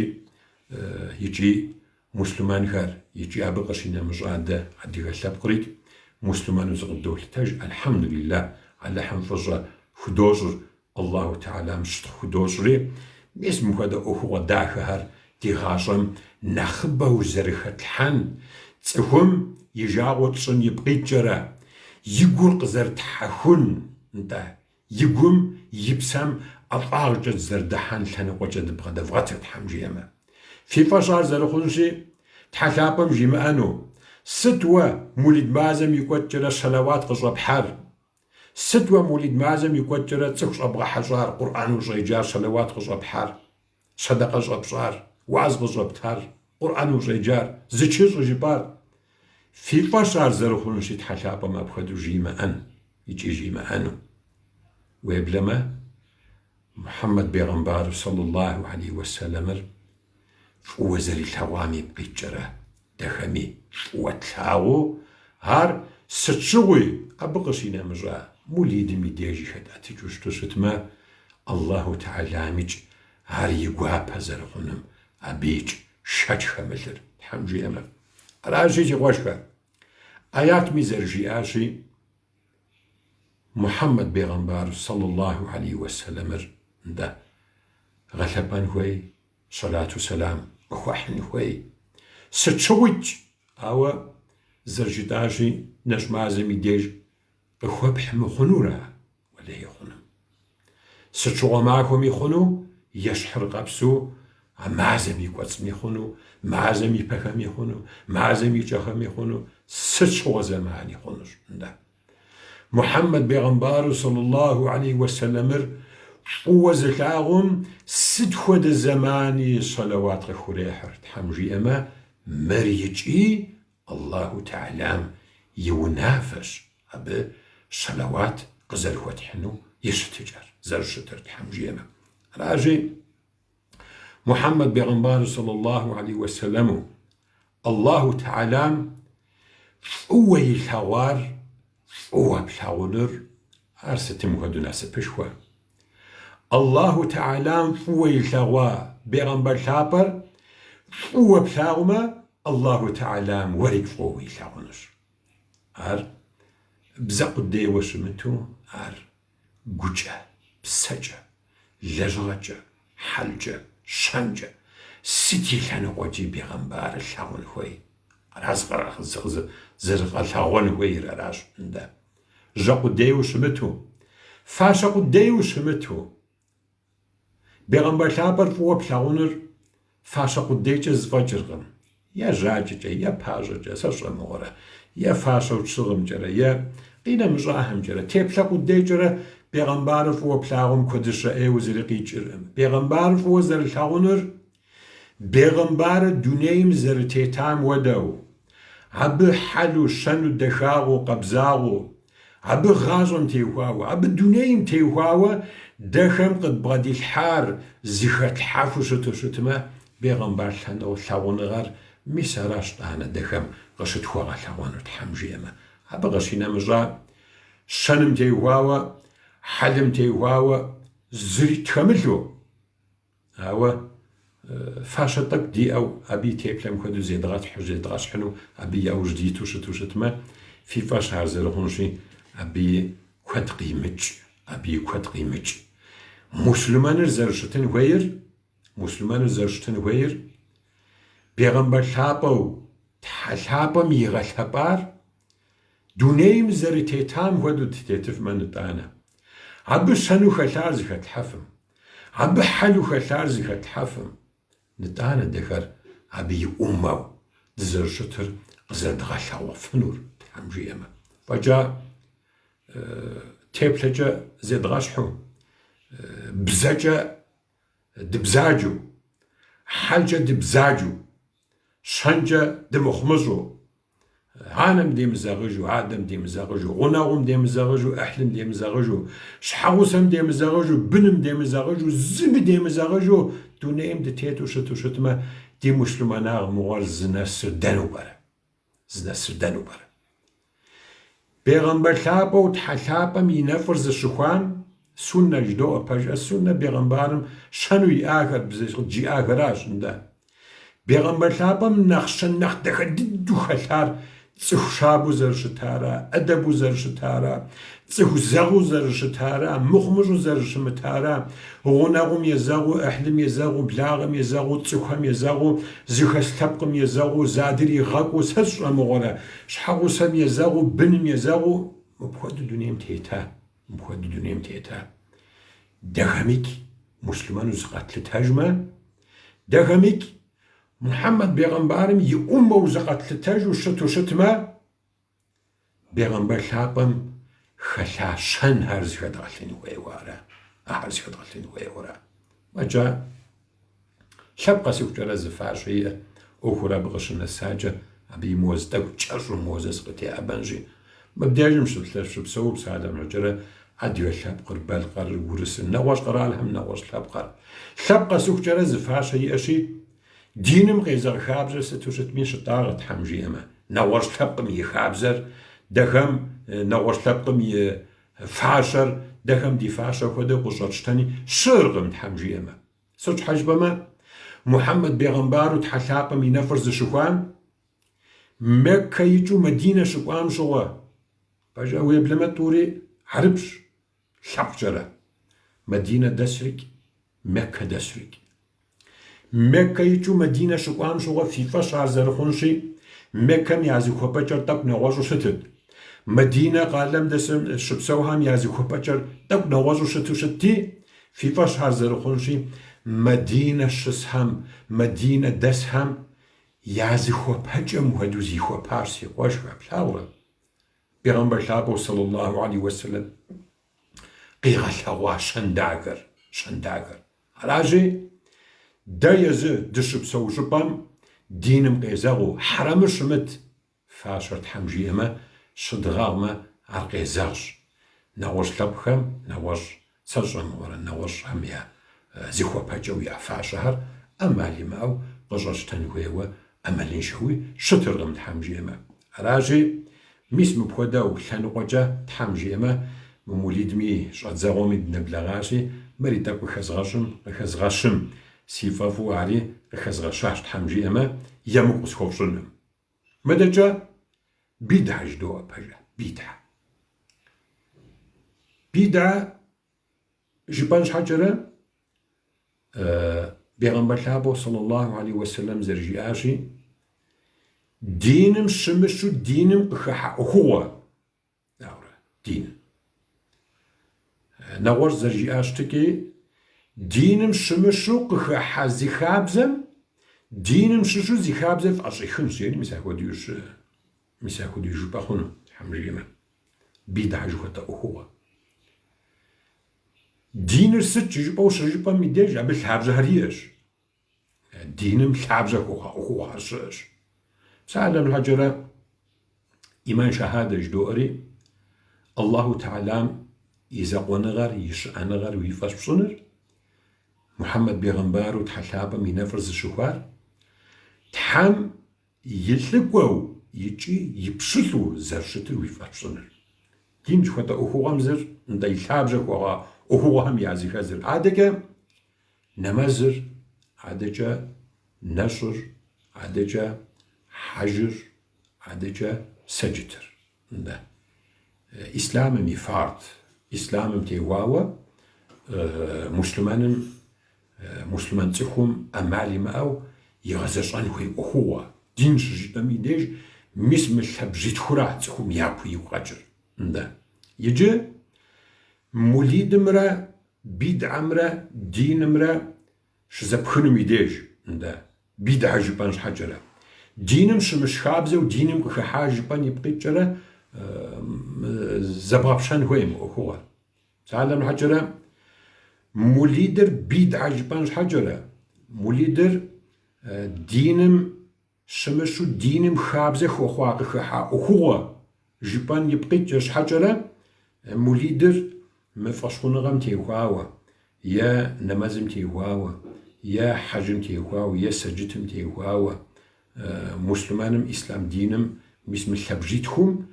Speaker 1: икӏи муслъымэнхэр, икӏи абы къыщинэмыщӏа дэ адыгэ лъэпкърикӏ муслъымэну зыкъыдолъытэж, ӏэлхьэмдулиллах, Алыхьым фӏыщӏэ худощӏыр, Аллаху Тэхьэлам щытхъу худощӏри, мис мыпхуэдэ ӏуэхугъуэ дахэхэр ди гъащӏэм нэхъыбэу зэрыхэтлъхьэн, цӏыхум и жагъуэ тщӏын ипкъ иткӏэрэ, и гур къызэрытхьэхун, нтӏэ, и гум, и псэм ӏэфӏагъкӏэ дызэрыдыхьэн лъэныкъуэкӏэ дыбгъэдэвгъэтыр, Тхьэм жиӏэмэ. Фи фӏэщ ар зэрыхъунщи, Тхьэ лъапӏэм жимыӏэну, сыт уэ мулид мазэм и кӏуэцӏкӏэрэ щэлэуат къыщӏэпхьар? Сыт уэ мулид мазэм и кӏуэцӏкӏэрэ цӏыху щӏэбгъэхьэщӏар, Къурӏэн ущӏеджар, щэлэуат къыщӏэпхьар, сэдэкъэ щӏэпщӏар, уаз къыщӏэптар, Къурӏэн ущӏеджар, зычыр щӏыжыпӏар? Фи фӏэщ ар зэрыхъунущи, Тхьэ лъапӏэм апхуэдэу жимыӏэн икӏи жимыӏэну. Уеблэмэ, Мухьэммэд бегъымбару саллаллаху алейхи уэсэлэмыр фӏыуэ зэрилъэгъуам ипкъ иткӏэрэ дэхэми фӏыуэ тлъагъуу, ар сыт щыгъуи абы къыщинэмыщӏа мулидым и дежи хэтӏэтыкӏыу щыту щытмэ, Аллаху Тэхьэламикӏ ар и гуапэ зэрыхъуным абыикӏ шэч хэмылъыр, Тхьэм жиӏэмэ. Аращи, си къуэшхэ, аятми зэрыжиӏащи, Мухьэммэд бегъымбар сэллаллаху алейхи уэсэлэмыр, нтӏэ, гъэлъэпӏэн хуей, щэлату сэлам къыхуэхьын хуей. Сыт щыгъуикӏ, ауэ зэрыжытӏащи, нэщӏ мазэм и деж къыхуэпхь мыхъунура, уэлэхьи хъуным. Сыт щыгъуэ махуэми хъуну, ещхьыркъэпсу а мазэм и кӏуэцӏми хъуну, мазэм и пэхэми хъуну, мазэм и кӏэхэми хъуну, сыт щыгъуэ зэмани хъунущ. Нтӏэ. Мухьэммэд бегъымбару сэллаллаху алейхи уэсэлэмыр фӏыуэ зылъагъум сыт хуэдэ зэмани щэлэуат къыхурехьыр, Тхьэм жиӏэмэ, мыр икӏи Аллаху Тэхьэлам и унафэщ абы щэлэуат къызэрыхуэтхьыну и щытыкӏэр зэрыщытыр, Тхьэм жиӏэмэ. Аращи, Мухьэммэд бегъымбару сэллаллаху алейхи уэсэлэму Аллаху Тэхьэлам фӏыуэ илъэгъуар фӏыуэ плъагъуныр ар сытым хуэдэу насыпышхуэ. Аллаху Тэхьэлам фӏыуэ илъэгъуа бегъымбар лъапӏэр фӏыуэ плъагъумэ, Аллаху Тэхьэлам уэрикӏ фӏыуэ уилъагъунущ. Ар бзэ къудейуэ щымыту, ар гукӏэ, псэкӏэ, лэжьыгъэкӏэ, хьэлкӏэ, щэнкӏэ, сыт и лъэныкъуэкӏи бегъымбарыр лъагъун хуей. Ара зэрыгъэлъэгъуэн хуейр аращ, нтӏэ. Жьэ къудейуэ щымыту, фащэ къудейуэ щымыту, Бегъымбар лъапӏэр фӏыуэ плъагъуныр фащэ къудейкӏэ зэфӏэкӏыркъым. Е жьакӏэкӏэ, е пащӏэкӏэ, сэ сщӏэ мыгъуэрэ, е фащэу тщыгъымкӏэрэ, е къинэмыщӏахэмкӏэрэ, теплъэ къудейкӏэрэ бегъымбарыр фӏыуэ плъагъум куэдыщэ ӏейуэ зыри къикӏыркъым. Бегъымбарыр фӏыуэ зэрылъагъунур Бегъымбарыр дунейм зэрытетам хуэдэу, абы хьэлу, щэну, дахагъэу, къабзагъэу, абы гъащӏэм теухуауэ, абы дунейм теухуауэ дэхэм къыдбгъэдилъхьар зыхэтлъхьэфу щыту щытмэ, бегъымбар лъагъуныгъэр мис аращ тӏанэ дэхэм къыщытхуэгъэлъэгъуэнур, Тхьэм жиӏэмэ. Абы къыщинэмыщӏа щэным теухуауэ, хьэлым теухуауэ зыри тхэмылъу, Ауэ фащэ тӏэкӏу диӏэу абы и теплъэм хуэдэу зедгъэтхьу, зедгъэщхьыну, абы и ӏэужь диту щыту щытмэ, фи фӏэщ ар зэрыхъунщи, абыи куэд къимыкӏ, абыи куэд къимыкӏ. Муслъымэныр зэрыщытын хуейр, муслъымэныр зэрыщытын хуейр бегъымбар лъапӏэу Тхьэ лъапӏэм игъэлъэпӏар Дунейм зэрытетам хуэдэу дытетыфмэ нытӏанэ. Абы щэну хэлъар зыхэтлъхьэфым, абы хьэлу хэлъар зыхэтлъхьэфым, нытӏанэ дэхэр абы и ӏуммэу дызэрыщытыр къызэрыдгъэлъэгъуэфынур, Тхьэм жиӏэмэ. Фӏэкӏа теплъэкӏэ зедгъэщхьу, бзэкӏэ дыбзаджэу, хьэлкӏэ дыбзаджэу, щэнкӏэ дымыхъумыщӏэу, анэм демызэгъыжу, адэм демызэгъыжу, гъунэгъум демызэгъыжу, ӏыхьлым демызэгъыжу, щхьэгъусэм демызэгъыжу, быным демызэгъыжу, зыми демызэгъыжу дунейм дытету щыту щытмэ, ди муслъымэнагъ мыгъуэр зынэсыр дэнэу пӏэрэ? Зынэсыр дэнэу пӏэрэ? Бегъымбар лъапӏэу Тхьэ лъапӏэм и нэфӏыр зыщыхуам, суннэ жыдоӏэ, пэжӏэ, суннэ бегъымбарым щэну иӏахэр, къыджиӏахэращ, нтӏэ. Бегъымбар лъапӏэм нэхъ щэн нэхъ дахэ дыдэу хэлъар цӏыху щабэу зэрыщытара, ӏэдэбу зэрыщытара, цӏыху зэгъыу зэрыщытара, мыхъумыщӏу зэрыщымытара, гъунэгъум езэгъыу, ӏыхьлым езэгъыу, благъэм езэгъыу, цӏыхухэм езэгъыу, зыхэс лъэпкъым езэгъыу, задыригъэкӏуу, сэ сщӏэ мыгъуэрэ, щхьэгъусэм езэгъыу, быным езэгъыу, мыпхуэдэу дунейм тета, мыпхуэдэу дунейм тета. Дэхэмикӏ муслъымэну зыкъэтлъытэжмэ, дэхэмикӏ Мухьэммэд бегъымбарым и ӏуммэу зыкъэтлъытэжу щыту щытмэ, Бегъымбар лъапӏэм хэлъа щэнхэр зыхэдгъэлъын хуейуэ ара? Ахэр зыхэдгъэлъын хуейуэ ара? Фӏэкӏа лъэпкъ къэсыхукӏэрэ зы фащэ иӏэ ӏуэхур абы къыщынэсакӏэ, абы и моз тӏэкӏу кӏэщӏу мозэ сыкъытеӏэбэнщи, мыбдежым щыпсэу псалъэм щхьэкӏэрэ адыгэ лъэпкъыр, балъкъэрыр, урысыр, нэгъуэщӏ къэралхэм нэгъуэщӏ лъэпкъыр. Лъэпкъ къэсыхукӏэрэ зы фащэ иӏэщи, Диным къезэгъ хабзэр сыту щытми щытӏагъэ, Тхьэм жиӏэмэ. Нэгъуэщӏ лъэпкъым и хабзэр, дэхэм нэгъуэщӏ лъэпкъым и фащэр, дэхэм ди фащэ хуэдэу къыщӏэтщтэни щыӏэркъым, Тхьэм жиӏэмэ. Сыт щхьэ жыпӏэмэ, Мухьэммэд бегъымбару Тхьэ лъапӏэм и нэфӏыр зыщыхуам, Меккэ икӏыу Мэдинэ щыкӏуам щыгъуэ, пэжа уеблэмэ тӏури Хьэрыпщ, лъэпкъкӏэрэ. Мадинэ дэсрикӏ, Меккэ дэсрикӏ. Меккэ икӏыу Мадинэ щыкӏуам щыгъуэ фи фӏэщ ар зэрыхъунщи, Меккэм я зыхуэпэкӏэр тӏэкӏу нэгъуэщӏу щытыт. Мадинэ къалэм дэсым щыпсэухэм я зыхуэпэкӏэр тӏэкӏу нэгъуэщӏу щыту щытти, фи фӏэщ ар зэрыхъунщи, Мадинэ щысхэм, Мадинэ дэсхэм я зыхуэпэкӏэм хуэдэу зихуэпащ, си къуэшхэ, плъагъурэ? Бегъымбар лъапӏэу сэллаллаху алейхи уэсэлэм къигъэлъэгъуа щэн дахэр, щэн дахэр. Аращи, дэ езы дыщыпсэу щӏыпӏэм диным къезэгъыу, хьэрэму щымыт фащэр Тхьэм жиӏэмэ, щыдгъагъмэ, ар къезэгъщ. Нэгъуэщӏ лъэпкъхэм, нэгъуэщӏ сэ сщӏэмыгъуэрэ нэгъуэщӏхэм я зыхуэпэкӏэу я фащэхэр ӏэмал имыӏэу къыщӏэтщтэн хуейуэ ӏэмалыншэуи щытыркъым, Тхьэм жиӏэмэ. Аращи, мис мыпхуэдэу лъэныкъуэкӏэ, Тхьэм жиӏэмэ, мы мулидми щӏэдзэгъуэми дынэблэгъащи, мыри тӏэкӏу къыхэзгъэщым, къыхэзгъэщым, си фӏэфӏу ари къыхэзгъэщащ, Тхьэм жиӏэмэ, емыкӏу къысхуэфщӏынкъым. Мыдэкӏэ бидгьэ жыдоӏэ пэжа, бидгьэ. Бидгьэ жыпӏэн щхьэкӏэрэ, Бегъымбар лъапӏэу саллаллаху алейхи уэсэлэм зэрыжиӏащи, диным щымыщу диным къыхыхьа ӏуэхугъуэ, Ауэрэ, диным. Нэгъуэщӏ зэрыжиӏа щытыкӏи, диным щымыщу къыхыхьа зы хабзэм, диным щыщу зы хабзэр фӏэщӏихынщ, жери мис апхуэдэу мис апхуэдэу жыпӏэ хъуну, Тхьэм жиӏэмэ. Бидгьэ жыхуэтӏэ ӏуэхугъуэ. Диныр сыт жыпӏэу щыжыпӏэм и деж абы лъабжьэхэр иӏэщ. Диным лъабжьэ хуэхъуа ӏуэхугъуэхэр щыӏэщ. Псалъэм щхьэкӏэрэ, иман шахадэ жыдоӏэри, Аллаху Тэхьэлам и закъуэныгъэр, и щыӏэныгъэр уи фӏэщ пщӏыныр, Мухьэммэд бегъымбару Тхьэ лъапӏэм и нэфӏыр зыщыхуар, Тхьэм и лӏыкӏуэу икӏи и пщылӏу зэрыщытыр уи фӏэщ пщӏыныр. Дин жыхуэтӏэ ӏуэхугъуэм зыр, нтӏэ и лъабжьэ хуэхъуа ӏуэхугъуэхэм языхэзыр. Адэкӏэ Нэмэзыр, адэкӏэ нэщӏыр, адэкӏэ хьэжыр, адэкӏэ сэджытыр. Нтӏэ. Ислъамым и фард, ислъамым теухуауэ муслъымэным, муслъымэн цӏыхум ӏэмал имыӏэу игъэзэщӏэн хуей ӏуэхугъуэ. Дин щыжытӏэм и деж мис мы лъабжьитхура цӏыхум япэу игу къэкӏыр. Нтӏэ. Иджы мулидымрэ Бидгьэмрэ динымрэ щызэпхынум и деж, нтӏэ, бидгьэ жыпӏэн щхьэкӏэрэ. Диным щымыщ хабзэу диным къыхыхьа жыпӏэн ипкъ иткӏэрэ зэбгъэпщэн хуей мы ӏуэхугъуэр. Псалъэм щхьэкӏэрэ, мулидыр бидгьэ жыпӏэн щхьэкӏэрэ, мулидыр диным Щымыщу диным хабзэ хуэхъуа къыхыхьа ӏуэхугъуэ жыпӏэн ипкъ иткӏэ щхьэкӏэрэ мулидыр мы фӏэщхъуныгъэм теухуауэ, е нэмэзым теухуауэ, е хьэжым теухуауэ, е сэджытым теухуауэ, муслъымэным ислъам диным мис мы лъабжьитхум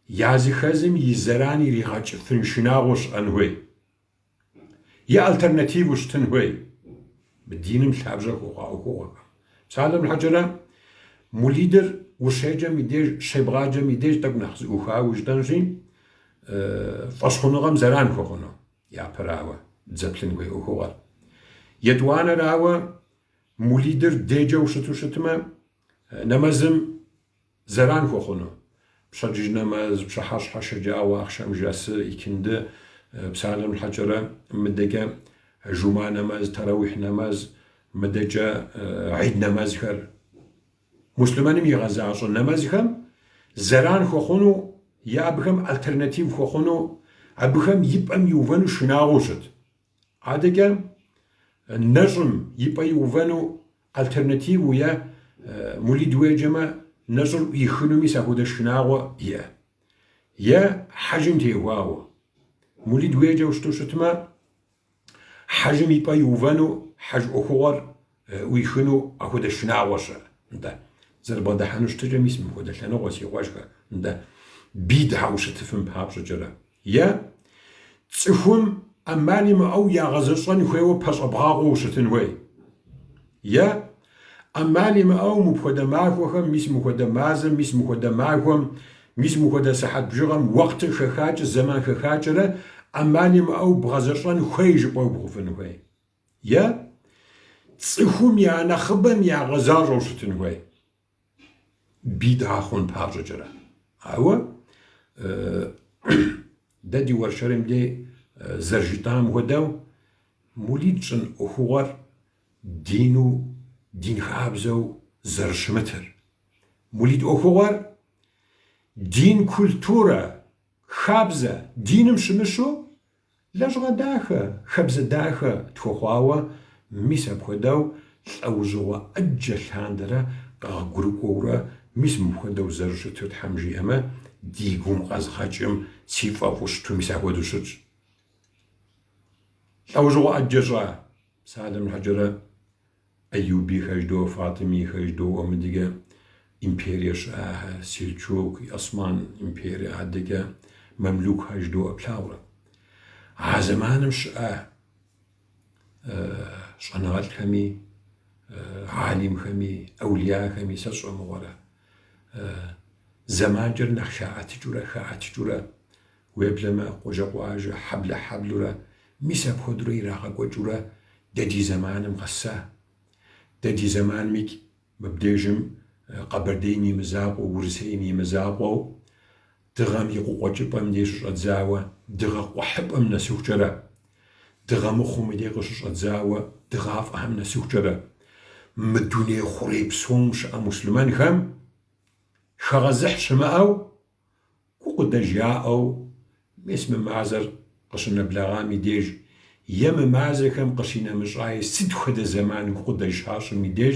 Speaker 1: языхэзым и зэран иригъэкӏыфын шынагъуэ щыӏэн хуей. Е альтернативу щытын хуей мы диным лъабжьэ хуэхъуа ӏуэхугъуэхэм. Псалъэм щхьэкӏэрэ, мулидыр ущеджэм и деж, щебгъаджэм и деж тӏэкӏу нэхъ зэӏухауэ жытӏэнщи, фӏэщхъуныгъэм зэран хуэхъуну, япэрауэ, дызэплъын хуей ӏуэхугъуэр. Етӏуанэрауэ, мулидыр деджэу щыту щытмэ, нэмэзым Зэран хуэхъуну. Пщэдджыжь нэмэз, пщыхьэщхьэ, шэджагъуэ, ахъшэм жэсы, икинды, псалъэм щхьэкӏэрэ, мыдэкӏэ жума нэмэз, тэрауихь нэмэз, мыдэкӏэ гьид нэмэзхэр. Муслъымэным игъэзащӏэ нэмэзхэм зэран хуэхъуну е абыхэм альтернатив хуэхъуну, абыхэм и пӏэм иувэну шынагъуэу щыт. Адэкӏэ нэщӏым и пӏэ иувэну альтернативу е мулид уеджэмэ, нэщӏыр ӏуихыну мис апхуэдэ шынагъуэ иӏэ. Е хьэжым теухуауэ. Мулид уеджэу щыту щытмэ, хьэжым и пӏэ иувэну, хьэж ӏуэхугъуэр ӏуихыну апхуэдэ шынагъуэ щыӏэ. Нтӏэ, зэрыбгъэдыхьэну щытыкӏэ мис мыпхуэдэ лъэныкъуэ, си къуэшхэ, нтӏэ, бидгьэу щытыфын папщӏэкӏэрэ. Е цӏыхум ӏэмал имыӏэу ягъэзэщӏэн хуейуэ пэщӏэбгъагъуэу щытын хуей. Е ӏэмал имыӏэу мыпхуэдэ махуэхэм, мис мыхуэдэ мазэм, мис мыхуэдэ махуэм, мис мыхуэдэ сыхьэт бжыгъэм уэкътыр хэхакӏэ, зэман хэхакӏэрэ ӏэмал имыӏэу бгъэзэщӏэн хуей жыпӏэу бгъэувын хуей. Е цӏыхум я нэхъыбэм ягъэзащӏэу щытын хуей. Бидгьэ хъун папщӏэкӏэрэ. Ауэ дэ ди уэршэрым дей зэрыжытӏам хуэдэу мулид щӏын ӏуэхугъуэр дину, дин хабзэу зэрыщымытыр. Мулид ӏуэхугъуэр дин культурэ, хабзэ, диным щымыщу Лэжьыгъэ дахэ, хабзэ дахэ тхуэхъуауэ, мис апхуэдэу лӏэужьыгъуэ ӏэджэ лъандэрэ къэгъуэгурыкӏуэурэ мис мыпхуэдэу зэрыщытыр Тхьэм жиӏэмэ, ди гум къэзгъэкӏым си фӏэфӏу щыту мис апхуэдэу щытщ. Лӏэужьыгъуэ ӏэджэ щӏа, псалъэм щхьэкӏэрэ Аюбихэ жыдоӏэ, Фатимихэ жыдоӏэ, мыдыкӏэ империе щыӏахэ, Сельчук, Осман империе, адэкӏэ Мамлюкхэ жыдоӏэ плъагъурэ. А зэманым щыӏа щӏэныгъэлӏхэми, алимхэми, аулияхэми сэ сщӏэ мыгъуэрэ зэманкӏэр нэхъ хаӏэтыкӏыурэ, хаӏэтыкӏыурэ, уеблэмэ къуажэ-къуажэ, хьэблэ-хьэблурэ, мис апхуэдэурэ ирагъэкӏуэкӏыурэ дэ ди зэманым къэса. Дэ ди зэманмикӏ мыбдежым Къэбэрдейм и мызакъуэу, Урысейм и мызакъуэу, дыгъэм и къыкъуэкӏыпӏэм дей щыщӏэдзауэ, дыгъэ къухьэпӏэм нэсыхукӏэрэ, дыгъэмыхъум и дей къыщыщӏэдзауэ, дыгъафӏэхэм нэсыхукӏэрэ, мы дуней хъурей псом щыӏэ муслъымэнхэм хэгъэзыхь щымыӏэу, Гукъыдэж яӏэу, мис мы мазэр къыщынэблэгъам и деж, е мы мазэхэм къыщинэмыщӏаи сыт хуэдэ зэман гукъыдэж щащӏым и деж,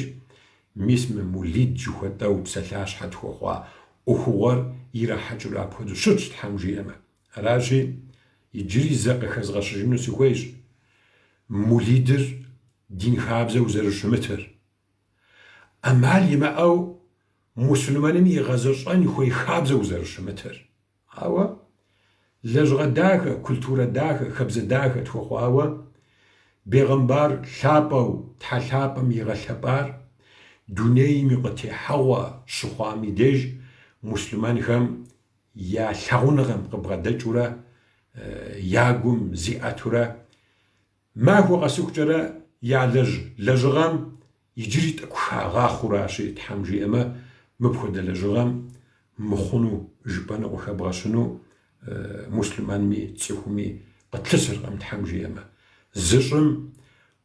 Speaker 1: мис мы мулид жыхуэтӏэу псалъащхьэ тхуэхъуа ӏуэхугъуэр ирахьэкӏыурэ апхуэдэу щытщ, Тхьэм жиӏэмэ. Аращи, иджыри зэ къыхэзгъэщыжыну сыхуейщ мулидыр дин хабзэу зэрыщымытыр. ӏэмал имыӏэу муслъымэным игъэзэщӏэн хуей хабзэу зэрыщымытыр. Ауэ лэжьыгъэ дахэ, культурэ дахэ, хабзэ дахэ тхуэхъуауэ, бегъымбар лъапӏэу Тхьэ лъапӏэм игъэлъэпӏар дунейм и къытехьэгъуэ щыхъуам и деж муслъымэнхэм я лъагъуныгъэм къыбгъэдэкӏыурэ, я гум зиӏэтурэ Махуэ къэсыхукӏэрэ ялэжь лэжьыгъэм иджыри тӏэкӏу хагъахъуэращи, Тхьэм жиӏэмэ, мыпхуэдэ лэжьыгъэм мыхъуну жыпӏэну къыхэбгъэщыну муслъымэнми цӏыхуми къытлъысыркъым, Тхьэм жиӏэмэ. Зыщӏым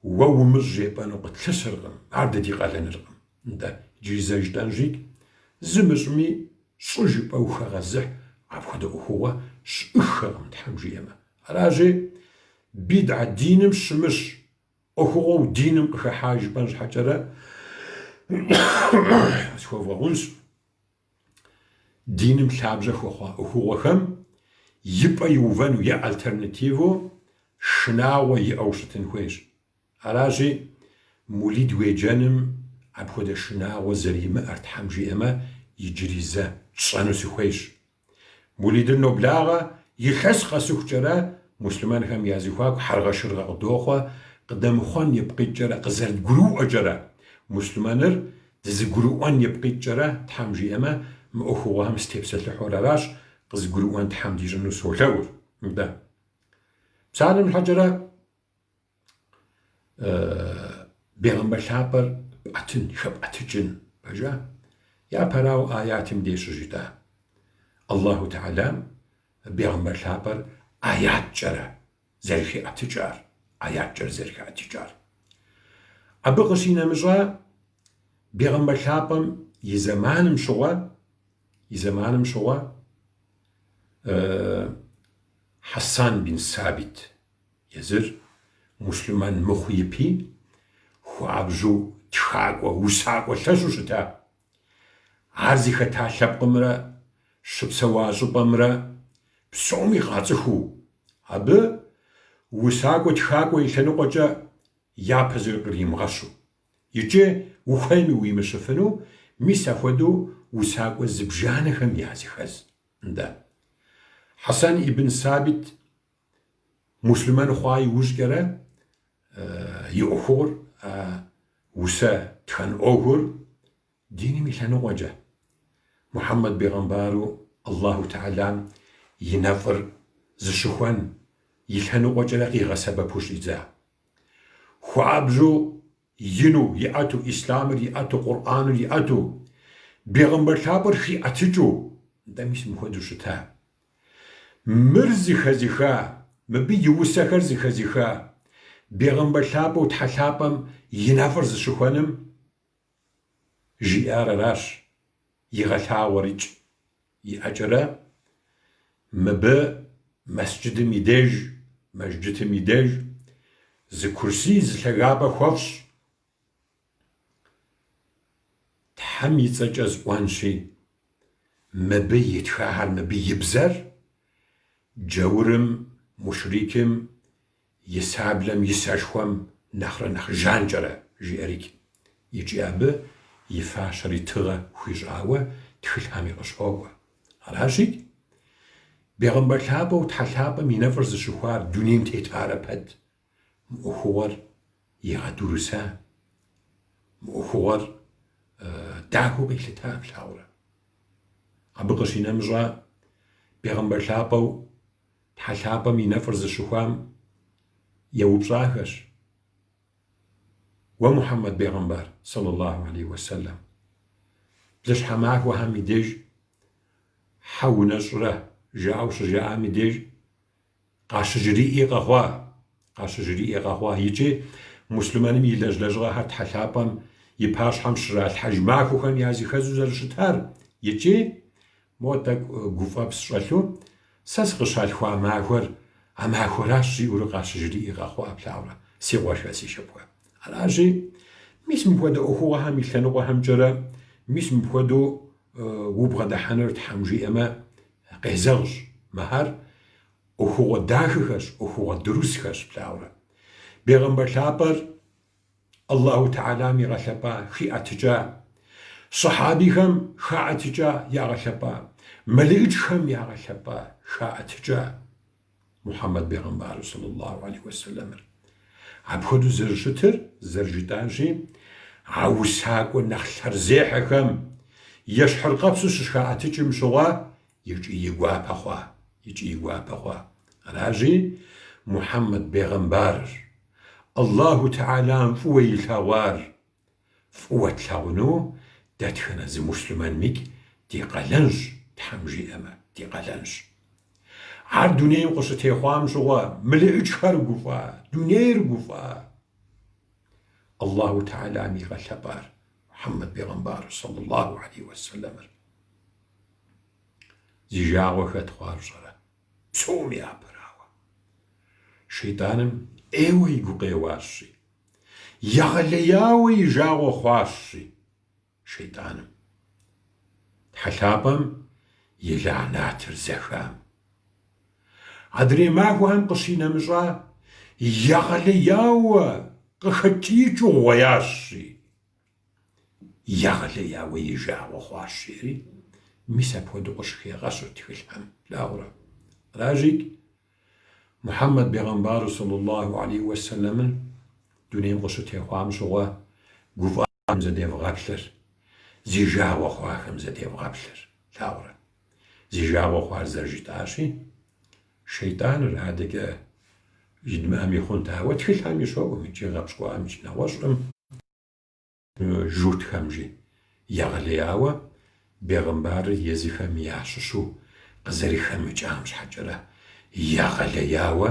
Speaker 1: уэ умыщӏ жепӏэну къытлъысыркъым, ар дэ ди къалэныркъым. Нтӏэ, иджыри зэ жытӏэнщи, зымыщӏми щӏы жыпӏэу хэгъэзыхь апхуэдэ ӏуэхугъуэ щыӏыххэкъым, Тхьэм жиӏэмэ. Аращи, бидгьэ диным щымыщ ӏуэхугъуэу диным къыхыхьа жыпӏэн щхьэкӏэрэ схуэвгъэгъунщ, диным лъабжьэ хуэхъуа ӏуэхугъуэхэм и пӏэ иувэну е альтернативу шынагъуэ иӏэу щытын хуейщ. Аращи, мулид уеджэным апхуэдэ шынагъуэ зэримыӏэр Тхьэм жиӏэмэ, иджыри зэ тщӏэну сыхуейщ. Мулидыр ноблагъэ, илъэс къэсыхукӏэрэ муслъымэнхэм я зэхуаку хьэргъэшыргъэ къыдохъуэ, къыдэмыхъуэн ипкъ иткӏэрэ, къызэрыдгурыӏуэкӏэрэ, муслъымэныр дызыгурыӏуэн ипкъ иткӏэрэ, Тхьэм жиӏэмэ, мы ӏуэхугъуэхэм сытепсэлъыхьуэр аращ, къызыгурыӏуэн Тхьэм дищӏыну солъэӏур. Нтӏэ. Псалъэм щхьэкӏэрэ, Бегъымбар лъапӏэр пӏэтын, хэпӏэтыкӏын, пэжа? Япэрауэ аятым дей щыжытӏа. Аллаху Тэхьэлам бегъымбар лъапӏэр аяткӏэрэ зэрыхиӏэтыкӏар, аяткӏэрэ зэрыхиӏэтыкӏар. Абы къыщинэмыщӏа бегъымбар лъапӏэм и зэманым щыгъуэ, и зэманым щыгъуэ Хьэссан бин Сабит Езыр муслъымэн мыхъу ипи, хуабжьу тхакӏуэ, усакӏуэ лъэщу щыта. Ар зыхэта лъэпкъымрэ щыпсэуа щӏыпӏэмрэ псоми къацӏыхуу, абы усакӏуэ, тхакӏуэ и лъэныкъуэкӏэ япэ зыри къримыгъэщу. Икӏи ухуейми уимыщыфыну, мис апхуэдэу усакӏуэ зыбжанэхэм языхэз. Нтӏэ. Хьэсэн ибн Сабит Муслъымэн хъуа иужькӏэрэ и ӏуэхугъур, а усэ тхэн ӏуэхур диным и лъэныкъуэкӏэ. Мухьэммэд бегъымбару. Аллаху Тэхьэлам и нэфӏыр зыщыхуэн и лъэныкъуэкӏэрэ къигъэсэбэпу щӏидза. Хуабжьу ину иӏэту, ислъамыр иӏэту, Къурӏаныр иӏэту, Бегъымбар лъапӏэр хиӏэтыкӏыу, нтӏэ мис мыхуэдэу щыта. Мыр зыхэзыха, мыбы и усэхэр зыхэзыха, Бегъымбар лъапӏэу Тхьэ лъапӏэм и нэфӏыр зыщыхуэным жиӏар аращ, игъэлъагъуэрикӏ и ӏэкӏэрэ мыбы мэсджыдым и деж, мэжджытым и деж зы курсий, зы лъагапӏэ хуэфщӏ. Тхьэм и цӏэкӏэ сӏуэнщи, мыбы итхахэр, мыбы и бзэр джаурым, мушрикым и саблэм, и сэшхуэм нэхърэ нэхъ жанкӏэрэ, жиӏэрикӏ. Икӏи абы и фащэри тыгъэ хуищӏауэ тхылъхэми къыщокӏуэ. Аращи, Бегъымбар лъапӏэу Тхьэ лъапӏэм и нэфӏыр зыщыхуар дунейм тетарэ пэт мы ӏуэхугъуэр игъэдурыса, мы ӏуэхугъуэр дахэу къилъыта плъагъурэ. Абы къыщинэмыщӏа Бегъымбар лъапӏэу Тхьэ лъапӏэм и нэфӏыр зыщыхуам еупщӏахэщ, Уэ Мухьэммэд бегъымбар, сэллаллаху алейхи уэсэлэм, блыщхьэ махуэхэм и деж хьэ унэщӏрэ жаӏэу щыжаӏам и деж къащыжриӏи къэхъуа, къащыжриӏи къэхъуа икӏи муслъымэным илэжь лэжьыгъэхэр Тхьэ лъапӏэм и пащхьэм щралъхьэж махуэхэм языхэзу зэрыщытар икӏи Мо тӏэкӏу гуфӏэпс щӏэлъу, сэ сыкъыщалъхуа махуэр а махуэращ жиӏэурэ къащыжриӏи къэхъуа плъагъурэ, си къуэшхэ, си шыпхъухэ. Аращи, мис мыпхуэдэ ӏуэхугъуэхэм и лъэныкъуэхэмкӏэрэ, мис мыпхуэдэу убгъэдыхьэнур Тхьэм жиӏэмэ, къезэгъщ. Мыхэр ӏуэхугъуэ дахэхэщ, ӏуэхугъуэ дурысхэщ плъагъурэ. Бегъымбар лъапӏэр Аллаху Тэхьэлам игъэлъэпӏа, хиӏэтыкӏа, щэхьабихэм хаӏэтыкӏа, ягъэлъэпӏа, мэлыӏычхэм ягъэлъэпӏа, хаӏэтыкӏа Мухьэммэд бегъымбару сэллаллаху алейхи уэсэлэмыр. Апхуэдэу зэрыщытыр, зэрыжытӏащи, а усакӏуэ нэхъ лъэрызехьэхэм ещхьыркъэпсу щыщыхаӏэтыкӏым щыгъуэ икӏи и гуапэ хъуа, икӏи и гуапэ хъуа. Аращи, Мухьэммэд бегъымбарыр, Аллаху Тэхьэлам фӏыуэ илъэгъуар фӏыуэ тлъагъуну дэтхэнэ зы муслъымэнмикӏ ди къалэнщ, Тхьэм жиӏэмэ, ди къалэнщ. Ар дунейм къыщытехъуам щыгъуэ мелыӏычхэр гуфӏа, дунейр гуфӏа. Аллаху Тэхьэлам игъэлъэпӏар Мухьэммэд бегъымбар саллаллаху алейхи уэсэлэмыр. Зи жагъуэ хэт хъуар фщӏэрэ? Псом япэрауэ. Шейтӏаным ӏейуэ игу къеуащи, егъэлеяуэ и жагъуэ хъуащи шейтӏаным. Тхьэ лъапӏэм и лэӏнатыр зэхам. Адрей махуэхэм къыщинэмыщӏа, егъэлеяуэ къыхэкӏиикӏыу гъуеящи. Егъэлеяуэ и жагъуэ хъуащ, жиӏэри, мис апхуэдэу къыщыхегъэщыр тхылъхэм, плъагъурэ. Аращикӏ, Мухьэммэд бегъымбару сэллаллаху алейхи уэсэлэмыр дунейм къыщытехъуам щыгъуэ гуфӏахэм зэдевгъэплъыр, зи жагъуэ хъуахэм зэдевгъэплъыр, плъагъурэ. Зи жагъуэ хъуар зэрыжытӏащи, шейтӏаныр адэкӏэ жыдмыӏэми хъунт, ауэ тхылъхэми щокӏуэм икӏи гъэпщкӏуам икӏи нэгъуэщӏым. Журтхэм жи, егъэлеяуэ бегъымбарыр езыхэм ящыщу къызэрыхэмыкӏам щхьэкӏэрэ, егъэлеяуэ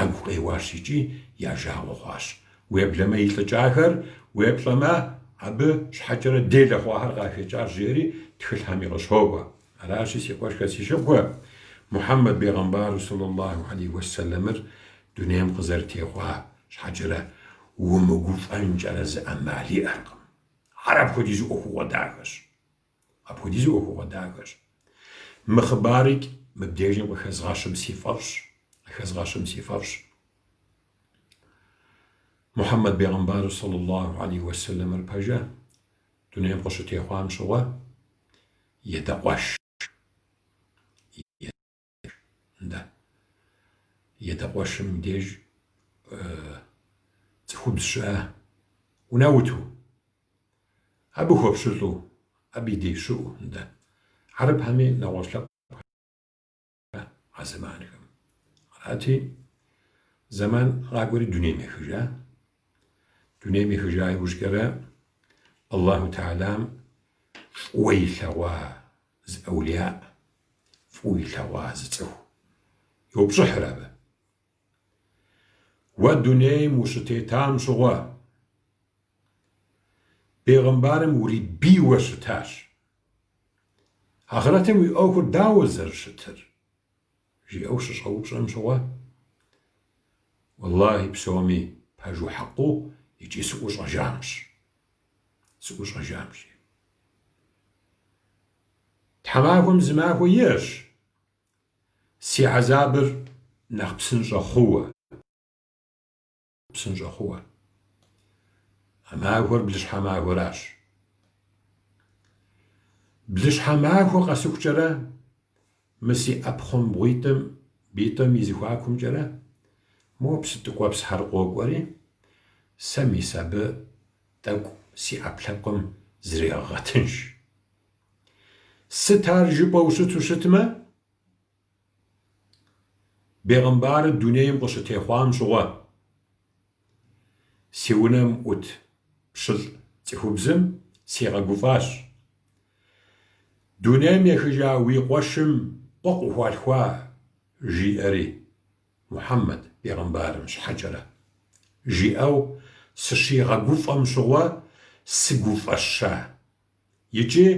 Speaker 1: ягу къеуащ икӏи я жагъуэ хъуащ. Уеблэмэ илӏыкӏахэр, уеплӏэмэ абы щхьэкӏэрэ делэ хъуахэр къахэкӏащ, жиӏэри тхылъхэми къыщокӏуэ. Аращи, си къуэшхэ, си шыпхъухэ, Мухьэммэд бегъымбару сэллаллаху алейхи уэсэлэмыр дунейм къызэрытехъуа щхьэкӏэрэ умыгуфӏэнкӏэрэ зы ӏэмал иӏэркъым. Ар апхуэдизу ӏуэхугъуэ дахэщ. Апхуэдизу ӏуэхугъуэ дахэщ. Мы хъыбарикӏ мыбдежым къыхэзгъэщым си фӏэфӏщ, къыхэзгъэщым си фӏэфӏщ. Мухьэммэд бегъымбару сэллаллаху алейхи уэсэлэмыр пэжэ дунейм къыщытехъуам щыгъуэ и адэ къуэш. Нтӏэ, и адэ къуэшым деж цӏыхубз щыӏэ унэӏуту, абы хуэпщылӏу, абы и деж щыӏэу, нтӏэ. Хьэрыпхэми нэгъуэщӏ лъэпкъ. а зэманхэм. Арати, зэман къакӏуэри дунейм ехыжа. Дунейм ехыжа иужькӏэрэ Аллаху Тэхьэлам фӏыуэ илъэгъуа зы ӏэулия, фӏыуэ илъэгъуа зы цӏыху. Йоупщӏыхьыр абы. Уэ дунейм ущытетам щыгъуэ, бегъымбарым урибийуэ щытащ. Ахърэтым уи ӏуэхур дауэ зэрыщытыр? жиӏэу щыщӏэупщӏэм щыгъуэ, Уэллахи, псоми пэжу хьэкъыу икӏи сыӏущӏэжамщ. Сыӏущӏэжамщ. Тхьэмахуэм зы махуэ иӏэщ си гьэзабыр нэхъ псынщӏэ хъууэ. Псынщӏэ хъууэ. А махуэр блыщхьэ махуэращ. Блыщхьэ махуэ къэсыхукӏэрэ мы си ӏэпхъуамбгъуитӏым битӏым и зэхуакумкӏэрэ мо псы ткӏуэпсхэр къокӏуэри, сэ мис абы тӏэкӏу си ӏэпкълъэпкъым зрегъэгъэтынш. Сыт ар жыпӏэу щыту щытмэ, Бегъымбарыр дунейм къыщытехъуам щыгъуэ, си унэм ӏут пщылӏ цӏыхубзым сигъэгуфӏащ. Дунейм ехыжа уи къуэшым къуэ къыхуалъхуа, жиӏэри, Мухьэммэд бегъымбарым щхьэкӏэрэ, жиӏэу сыщигъэгуфӏэм щыгъуэ сыгуфӏэща. Икӏи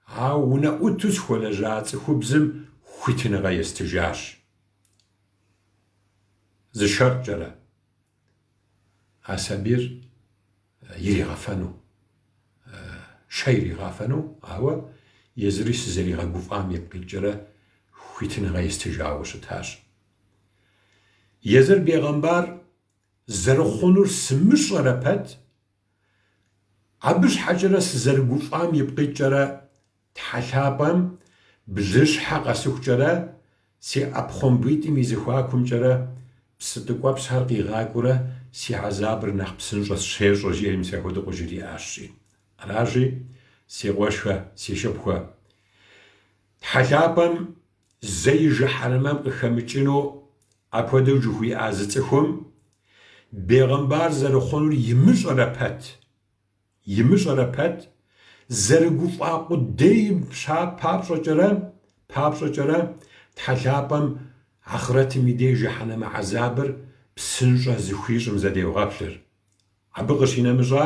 Speaker 1: а унэӏуту схуэлэжьа цӏыхубзым хуитыныгъэ естыжащ. Зы шэртӏкӏэрэ а сабийр иригъэфэну, шэ иригъафэну, ауэ езыри сызэригъэгуфӏам ипкъ иткӏэрэ хуитыныгъэ естыжауэ щытащ. Езыр бегъымбар зэрыхъунур сымыщӏэрэ пэт, Абы щхьэкӏэрэ сызэрыгуфӏам ипкъ иткӏэрэ Тхьэ лъапӏэм блыщхьэ къэсыхукӏэрэ си ӏэпхъуамбитӏым и зэхуакумкӏэрэ псы ткӏуэпсхэр къигъакӏуэрэ си гьэзабыр нэхъ псынщӏэ сщещӏыр, жиӏэри мис апхуэдэу къыжриӏащ. Аращи, си къуэшхэ, си шыпхъухэ, Тхьэ лъапӏэм зэи жыхьэнэмэм къыхэмыкӏыну апхуэдэу жыхуиӏа зы цӏыхум бегъымбар зэрыхъунур имыщӏэрэ пэт, имыщӏэрэ пэт, зэрыгуфӏа къудейм папщӏэкӏэрэ, папщӏэкӏэрэ Тхьэ лъапӏэм ахърэтым и деж жыхьэнэмэ гьэзабыр псынщӏэ зыхуищӏым зэдевгъэплъыр. Абы къыщинэмыщӏа,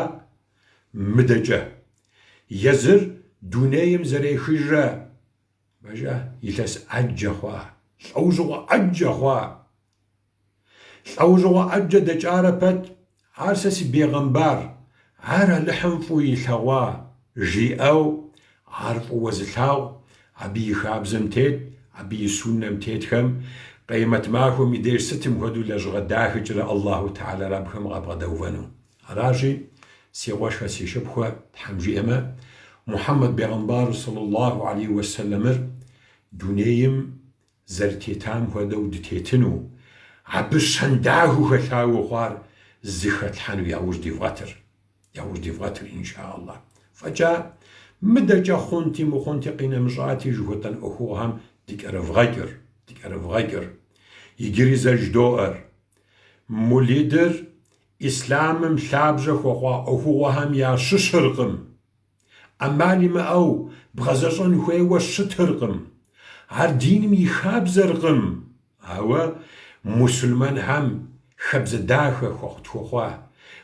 Speaker 1: мыдэкӏэ, езыр дунейм зэрехыжрэ Пэжа, илъэс ӏэджэ хъуа, лӏэужьыгъуэ ӏэджэ хъуа. Лӏэужьыгъуэ ӏэджэ дэкӏарэ пэт, ар сэ си бегъымбар, ар Алыхьым фӏыуэ илъэгъуа, жиӏэу, ар фӏыуэ зылъагъу, абы и хабзэм тет, абы и суннэм тетхэм Къемэт махуэм и деж сытым хуэдэу лэжьыгъэ дахэкӏэрэ Аллаху Тэхьэлар абыхэм къабгъэдэувэну. Аращи, си къуэшхэ, си шыпхъухэ, Тхьэм жиӏэмэ, Мухьэммэд бегъымбар саллаллаху алейхи уэсэлэмыр дунейм зэрытетам хуэдэу дытетыну, абы щэн дахэу хэлъауэ хъуар зыхэтлъхьэну яужь дивгъэтыр, яужь дивгъэтыр, инша Аллах. Фӏэкӏа, мыдэкӏэ хъунти, мыхъунти, къинэмыщӏати жыхуэтӏэн ӏуэхугъуэхэм дыкӏэрывгъэкӏыр, дыкӏэрывгъэкӏыр. Иджыри зэ жыдоӏэр, Мулидыр Ислъамым лъабжьэ хуэхъуа ӏуэхугъуэхэм ящыщыркъым. ӏэмал имыӏэу бгъэзэщӏэн хуейуэ щытыркъым. Ар диным и хабзэркъым. Ауэ муслъымэнхэм хабзэ дахэ тхуэхъуа,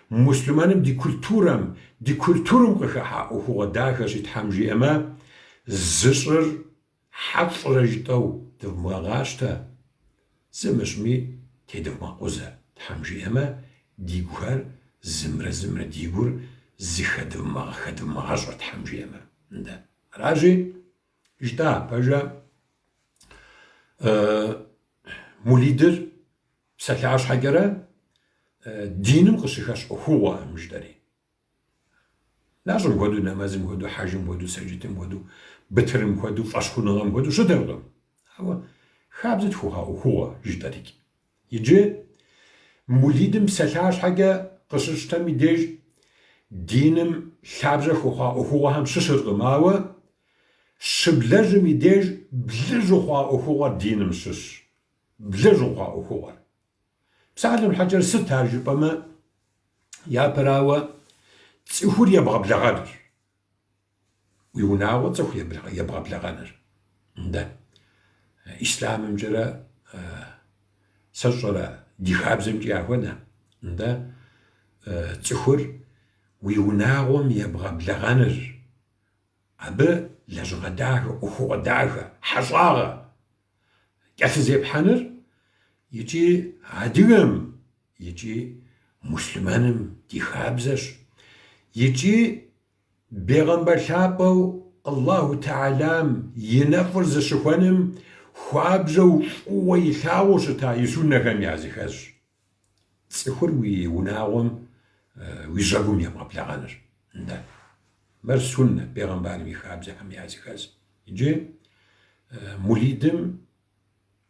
Speaker 1: муслъымэным ди культурэм, ди культурэм къыхыхьа ӏуэхугъуэ дахэщи, Тхьэм жиӏэмэ, зыщӏыр Хьэ фщӏырэ жытӏэу дывмыгъэгъащтэ, зымыщӏми тедывмыгъэкъузэ, Тхьэм жиӏэмэ, дигухэр зымрэ зымрэ ди гур зыхэдывмыгъэщӏэ, Тхьэм жиӏэмэ. Нтӏэ, аращи, жытӏа, пэжа, мулидыр псалъащхьэкӏэрэ диным къыщыхэщ ӏуэхугъуэкъым жытӏэри. Нэщӏым хуэдэу, нэмэзым хуэдэу, хьэжым хуэдэу, сэджытым хуэдэу, бытырым хуэдэу, фӏэщхъуныгъэм хуэдэу щытыркъым. Ауэ хабзэ тхуэхъуа ӏуэхугъуэ жытӏэрикӏ. Иджы мулидым псалъащхьэкӏэ къыщытщтэм и деж диным лъабжьэ хуэхъуа ӏуэхугъуэхэм щыщыркъым, ауэ щыблэжьым и деж блэжьу хъуа ӏуэхугъуэр диным щыщщ. Блэжьу хъуа ӏуэхугъуэр. Псалъэм щхьэкӏэ сыт ар жыпӏэмэ, япэрауэ, цӏыхур ебгъэблэгъэныр. Уи унагъуэ цӏыху ебгъэблэгъэныр. Нтӏэ, ислъамымкӏэрэ сэ сщӏэрэ ди хабзэмкӏи яхуэдэ. Нтӏэ, цӏыхур уи унагъуэм ебгъэблэгъэныр. Абы лэжьыгъэ дахэ, ӏуэхугъуэ дахэ, хьэщӏагъэ кӏэлъызепхьэныр икӏи адыгэм, икӏи муслъымэным ди хабзэщ, икӏи бегъымбар лъапӏэу Аллаху Тэхьэлам и нэфӏыр зыщыхуэным хуабжьэу фӏыуэ илъагъуу щыта и суннэхэм языхэзщ. Цӏыхур уи унагъуэм, уи жьэгум ебгъэблэгъэныр. Нтӏэ, мыр суннэ, бегъымбарым и хабзэхэм языхэз. Иджы мулидым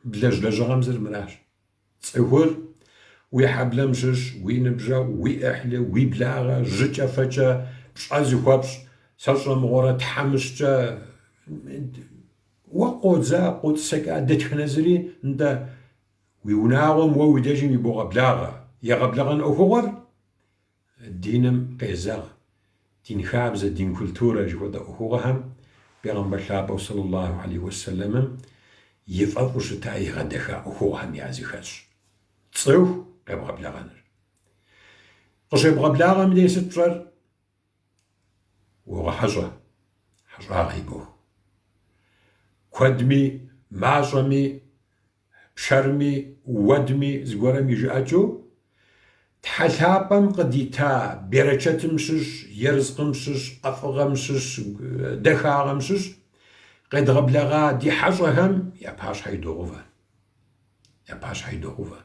Speaker 1: блэжь лэжьыгъэм зыр мыращ. Цӏыхур уи хьэблэм щыщ, уи ныбжьэгъу, уи ӏыхьлы, уи благъэ, жьыкӏэ-фэкӏэ пщӏэ зыхуэпщӏ, сэ сщӏэ мыгъуэрэ тхьэмыщкӏэ, уэ къодза, къотӏысэкӏа дэтхэнэ зыри, нтӏэ, Уи унагъуэм уэ уи дежым ибогъэблагъэ. Егъэблэгъэн ӏуэхугъуэр диным къезэгъ, дин хабзэ, дин культурэ жыхуэтӏэ ӏуэхугъуэхэм Бегъымбар лъапӏэу саллаллаху алейхи уэсэлэмым и фӏэфӏу щыта игъэдэха ӏуэхугъуэхэм языхэзщ. Цӏыху къебгъэблэгъэныр. Къыщебгъэблагъэм дей сыт пщӏэр? Уогъэхьэщӏэ, хьэщӏагъэ ибох. Куэдми, мащӏэми, пшэрми, уэдми зыгуэрым и жыӏэкӏэу, Тхьэ лъапӏэм къыдита берэчэтым щыщ, ерыскъым щыщ, ӏэфӏыгъэм щыщ, дахагъэм щыщ къедгъэблэгъа ди хьэщӏэхэм я пащхьэ идогъувэ. Я пащхьэ идогъувэ.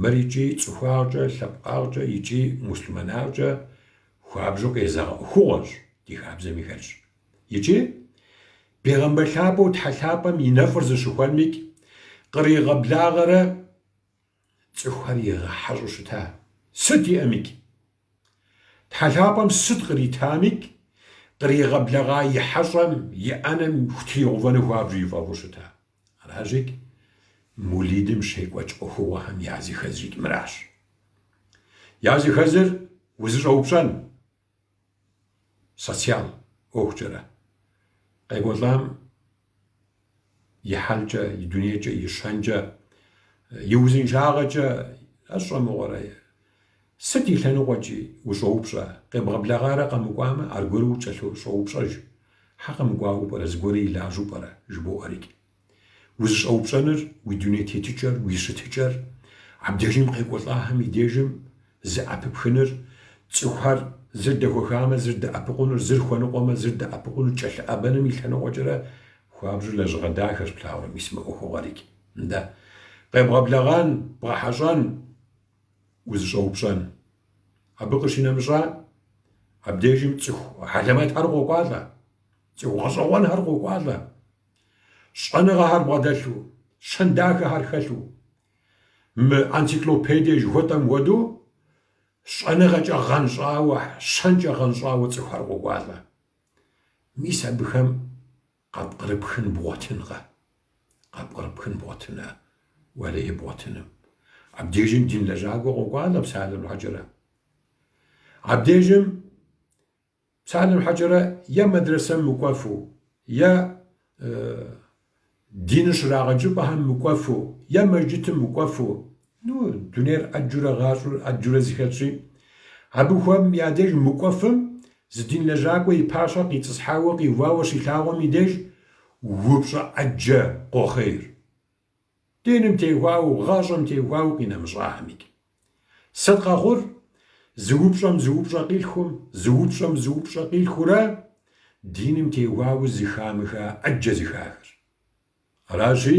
Speaker 1: Мыр икӏи цӏыхуагъкӏэ, лъэпкъагъкӏэ, икӏи муслъымэнагъкӏэ хуабжьу къезэгъ ӏуэхугъуэщ, ди хабзэми хэлъщ. Икӏи Бегъымбар лъапӏэу Тхьэ лъапӏэм и нэфӏыр зыщыхуэнмикӏ къригъэблагъэрэ цӏыхухэр игъэхьэщӏэу щыта. Сыт иӏэмикӏ? Тхьэ лъапӏэм сыт къритамикӏ, къригъэблэгъа и хьэщӏэм и ӏэнэм хутригъэувэну хуабжьу ифӏэфӏу щыта. Аращикӏ мулидым щекӏуэкӏ ӏуэхугъуэхэм языхэзрикӏ мыращ. Языхэзыр узыщӏэупщӏэн. Социал ӏуэхукӏэрэ. Къекӏуэлӏам и хьэлкӏэ, и дунейкӏэ, и щэнкӏэ, и узыншагъэкӏэ сэ сщӏэ мыгъуэрэ. Сыт и лъэныкъуэкӏи ущӏоупщӏэ, къебгъэблэгъарэ къэмыкӏуамэ, аргуэру укӏэлъыщӏоупщӏэж. Хьэ къэмыкӏуауэ пӏэрэ, зыгуэрэ и лажьэу пӏэрэ, жыбоӏэрикӏ. Узыщӏэупщӏэныр, уи дуней тетыкӏэр, уи щытыкӏэр, абдежым къекӏуэлӏахэм и дежым зэӏэпыпхыныр, цӏыхухэр зыр дэхуэхамэ, зыр дэӏэпыкъуныр, зыр хуэныкъуэмэ, зыр дэӏэпыкъуныр, кӏэлъыӏэбэным и лъэныкъуэкӏэрэ хуабжьу лэжьыгъэ дахэщ плъагъурэ мис мы ӏуэхугъуэрикӏ. Нтӏэ, къебгъэблэгъэн, бгъэхьэщӏэн, узыщӏэупщӏэн. Абы къыщинэмыщӏа, абдежым цӏыху хьэлэмэтхэр къокӏуалӏэ, цӏыху гъэщӏэгъуэнхэр къокӏуалӏэ. Щӏэныгъэхэр бгъэдэлъу, щэн дахэхэр хэлъу, мы энциклопедие жыхуэтӏэм хуэдэу щӏэныгъэкӏэ гъэнщӏауэ, щэнкӏэ гъэнщӏауэ цӏыхухэр къокӏуалӏэ. Мис абыхэм къапкърыпхын бгъуэтынкъэ? Къапкърыпхын бгъуэтынэ, уэлэхьи бгъуэтыным. Абдежым дин лэжьакӏуэ къокӏуалӏэ псалъэм щхьэкӏэрэ. Абдежым Псалъэм щхьэкӏэрэ, е мэдрэсэм мыкӏуэфу, е диныр щрагъэджыпӏэхэм мыкӏуэфу, е мэжджытым мыкӏуэфу, ну, дунейр ӏэджурэ гъащӏэр ӏэджурэ зэхэтщи, абыхэм я деж мыкӏуэфым зы дин лэжьакӏуэ и пащхьэ къитӏысхьауэ къиувауэ щилъагъум и деж упщӏэ ӏэджэ къохъейр. Диным теухуауэ, гъащӏэм теухуауэ къинэмыщӏахэмикӏ. Сыт къэхъур? Зы упщӏэм зы упщӏэ къилъхум, зы упщӏэм зы упщӏэ къилъхурэ диным теухуауэ зыхамыха ӏэджэ зыхахыр. Аращи,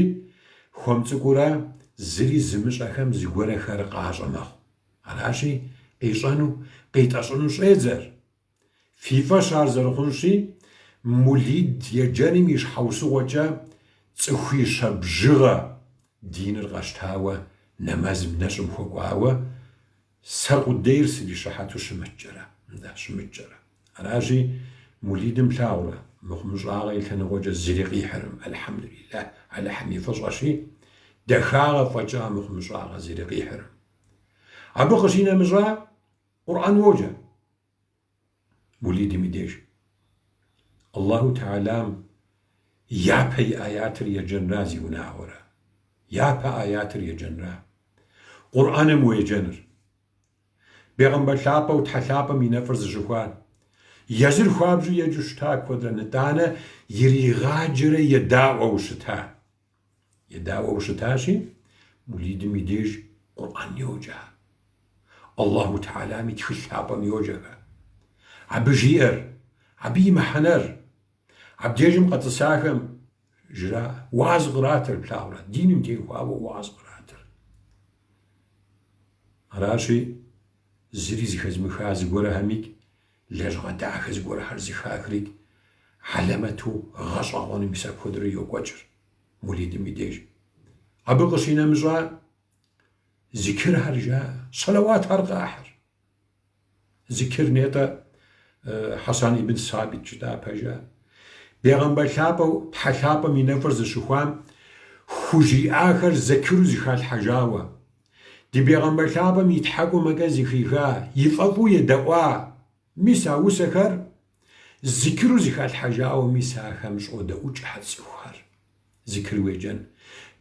Speaker 1: хуэм цӏыкӏуурэ зыри зымыщӏэхэм зыгуэрэхэр къащӏэ мэхъу. Аращи, къищӏэну, къитӏэщӏыну щӏедзэр. Фи фӏэщ ар зэрыхъунщи, мулид еджэным и щхьэусыгъуэкӏэ цӏыхуищэ бжыгъэ диныр къащтауэ, нэмэзым нэщӏым хуэкӏуауэ, сэр къудейр срищыхьэту щымыткӏэрэ, нтӏэ, щымыткӏэрэ. Аращи, мулидым плъагъурэ, мыхъумыщӏагъэ и лъэныкъуэкӏэ зыри къихьыркъым, альхьэмдулиллахь, Алыхьым и фӏыщӏэщи. Дахагъэ фӏэкӏа мыхъумыщӏагъэ зыри къихьыркъым. Абы къыщинэмыщӏа Къурӏэн уоджэ Мулидым и деж. Аллаху Тэхьэлам япэ и аятыр еджэнра зиунагъуэрэ? Япэ аятыр еджэнра? Къурӏэным уеджэныр. Бегъымбар лъапӏэу Тхьэ лъапӏэм и нэфӏыр зыщыхуар. Езыр хуабжьу еджэу щыта куэдрэ, нытӏанэ иригъаджэрэ едаӏуэу щыта. Едаӏуэу щытащи, Мулидым и деж Къурӏэн йоджэ. Аллаху Тэхьэлам и тхылъ лъапӏэм йоджэхэ. Абы жиӏэр, абы и мыхьэнэр, абдежым къэтӏысахэм жраӏэ, уаз къратыр, плъагъурэ, диным теухуауэ уаз къратыр. Аращи, зыри зыхэзмыха зыгуэрэхэмикӏ, лэжьыгъэ дахэ зыгуэрэхэр зыхахрикӏ, хьэлэмэту гъэщӏэгъуэну мис апхуэдэрэ йокӏуэкӏыр Мулидым и деж. Абы къыщинэмыщӏа зикырхэр жаӏэ, щэлэуатхэр къахьыр. Зикыр нетӏэ Хьэсан ибн Сабит жытӏа пэжа. Бегъымбар лъапӏэу Тхьэ лъапӏэм и нэфӏыр зыщыхуам хужиӏахэр зэкыру зыхалъхьэжауэ. Ди бегъымбар лъапӏэм и тхьэкӏумэкӏэ зыхиха, и фӏэфӏу едэӏуа, мис а усэхэр зикыру зыхалъхьэжауэ мис ахэм щӏодэӏукӏхэ цӏыхухэр. Зикыр уеджэн,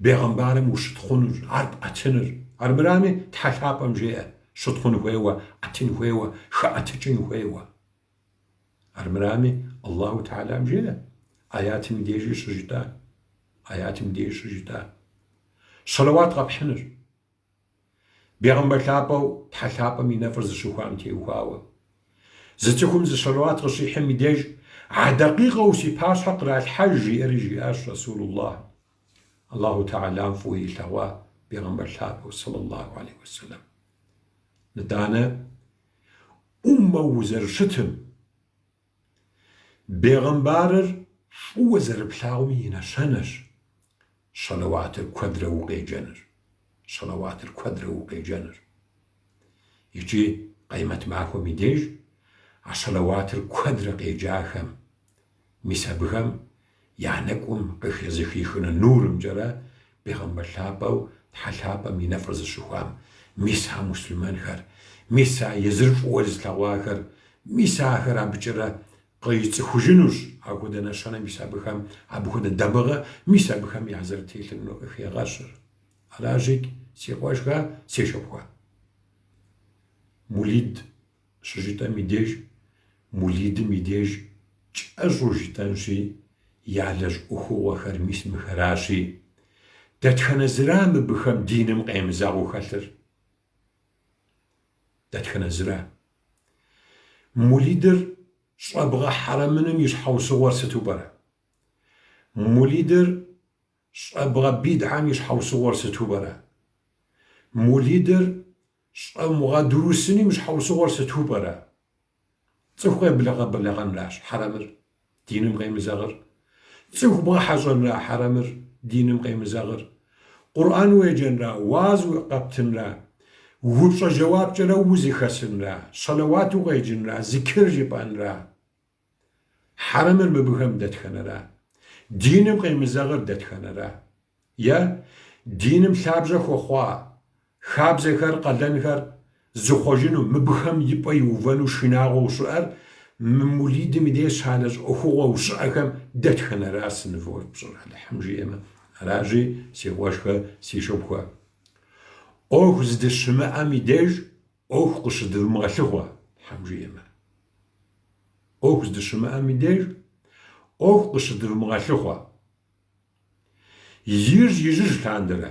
Speaker 1: бегъымбарым ущытхъунур, ар пӏэтыныр. Армырами, Тхьэ лъапӏэм жеӏэ, щытхъун хуейуэ, ӏэтын хуейуэ, хэӏэтыкӏын хуейуэ. Армырами, Аллаху Тэхьэлам жеӏэ, аятым и дежи щыжытӏа, аятым и деж щыжытӏа. Щэлэуат къэпхьыныр. Бегъымбар лъапӏэу Тхьэ лъапӏэм и нэфӏыр зыщыхуам теухуауэ. Зы цӏыхум зы щэлэуат къыщихьым и деж, а дакъикъэу си пащхьэ къралъхьэж, жиӏэри жиӏащ Расулуллах, Аллаху Тэхьэлам фӏыуэ илъэгъуа бегъымбар лъапӏэу, сэллаллаху алейхи уэсэлэм. Нытӏанэ, ӏуммэу узэрыщытым, Бегъымбарыр фӏыуэ зэрыплъагъум и нэщэнэщ щэлэуатыр куэдрэ укъеджэныр, щэлэуатыр куэдрэ укъеджэныр. Икӏи къеймэт махуэм и деж а щэлэуатыр куэдрэ къеджахэм, мис абыхэм я нэкӏум къыхэзыхихыну нурымкӏэрэ Бегъымбар лъапӏэу Тхьэ лъапӏэм и нэфӏыр зыщыхуам, мис а муслъымэнхэр, мис а езыр фӏыуэ зылъэгъуахэр, мис ахэр абыкӏэрэ къицӏыхужынущ, апхуэдэ нэщэнэ мис абыхэм, абыхуэдэ дамыгъэ мис абыхэм я зэрытелъынур къыхегъэщыр. Аращикӏ, си къуэшхэ, си шыпхъухэ. Мулид щыжытӏэм и деж, мулидым и деж кӏэщӏу жытӏэнщи, ялэжь ӏуэхугъуэхэр мис мыхэращи, дэтхэнэ зыра мыбыхэм диным къемызэгъыу хэлъыр? Дэтхэнэ зыра? Мулидыр щӏэбгъэхьэрэмыным и щхьэусыгъуэр сыту пӏэрэ? Мулидыр щӏэбгъэбидгьэм и щхьэусыгъуэр сыту пӏэрэ? Мулидыр Щӏэмыгъэдурысыным и щхьэусыгъуэр сыту пӏэрэ? Цӏыху къеблагъэблэгъэнращ хьэрэмыр, диным къемызэгъыр. Цӏыху бгъэхьэщӏэнра хьэрэмыр, диным къемызэгъыр. Къурӏэн уеджэнра, уаз къэптынра, упщӏэ жэуапкӏэрэ узыхэсынра, щэлэуат укъеджынра, зикыр жыпӏэнра? Хьэрэмыр мыбыхэм дэтхэнэра? Диным къемызэгъыр дэтхэнэра? Е диным лъабжьэ хуэхъуа хабзэхэр, къалэнхэр зыхъуэжыну, мыбыхэм и пӏэ иувэну шынагъуэу щыӏэр мы мулидым и деж щалэжь ӏуэхугъуэу щыӏэхэм дэтхэнэра сынывоупщӏыр, Алыхьым жиӏэмэ. Аращи, си къуэшхэ, си шыпхъухэ, ӏуэху здыщымыӏэм и деж ӏуэху къыщыдывмыгъэлъыхъуэ, Тхьэм жиӏэмэ. ӏуэху здыщымыӏэм и деж ӏуэху къыщыдывмыгъэлъыхъуэ. Ижь-ижьыж лъандэрэ.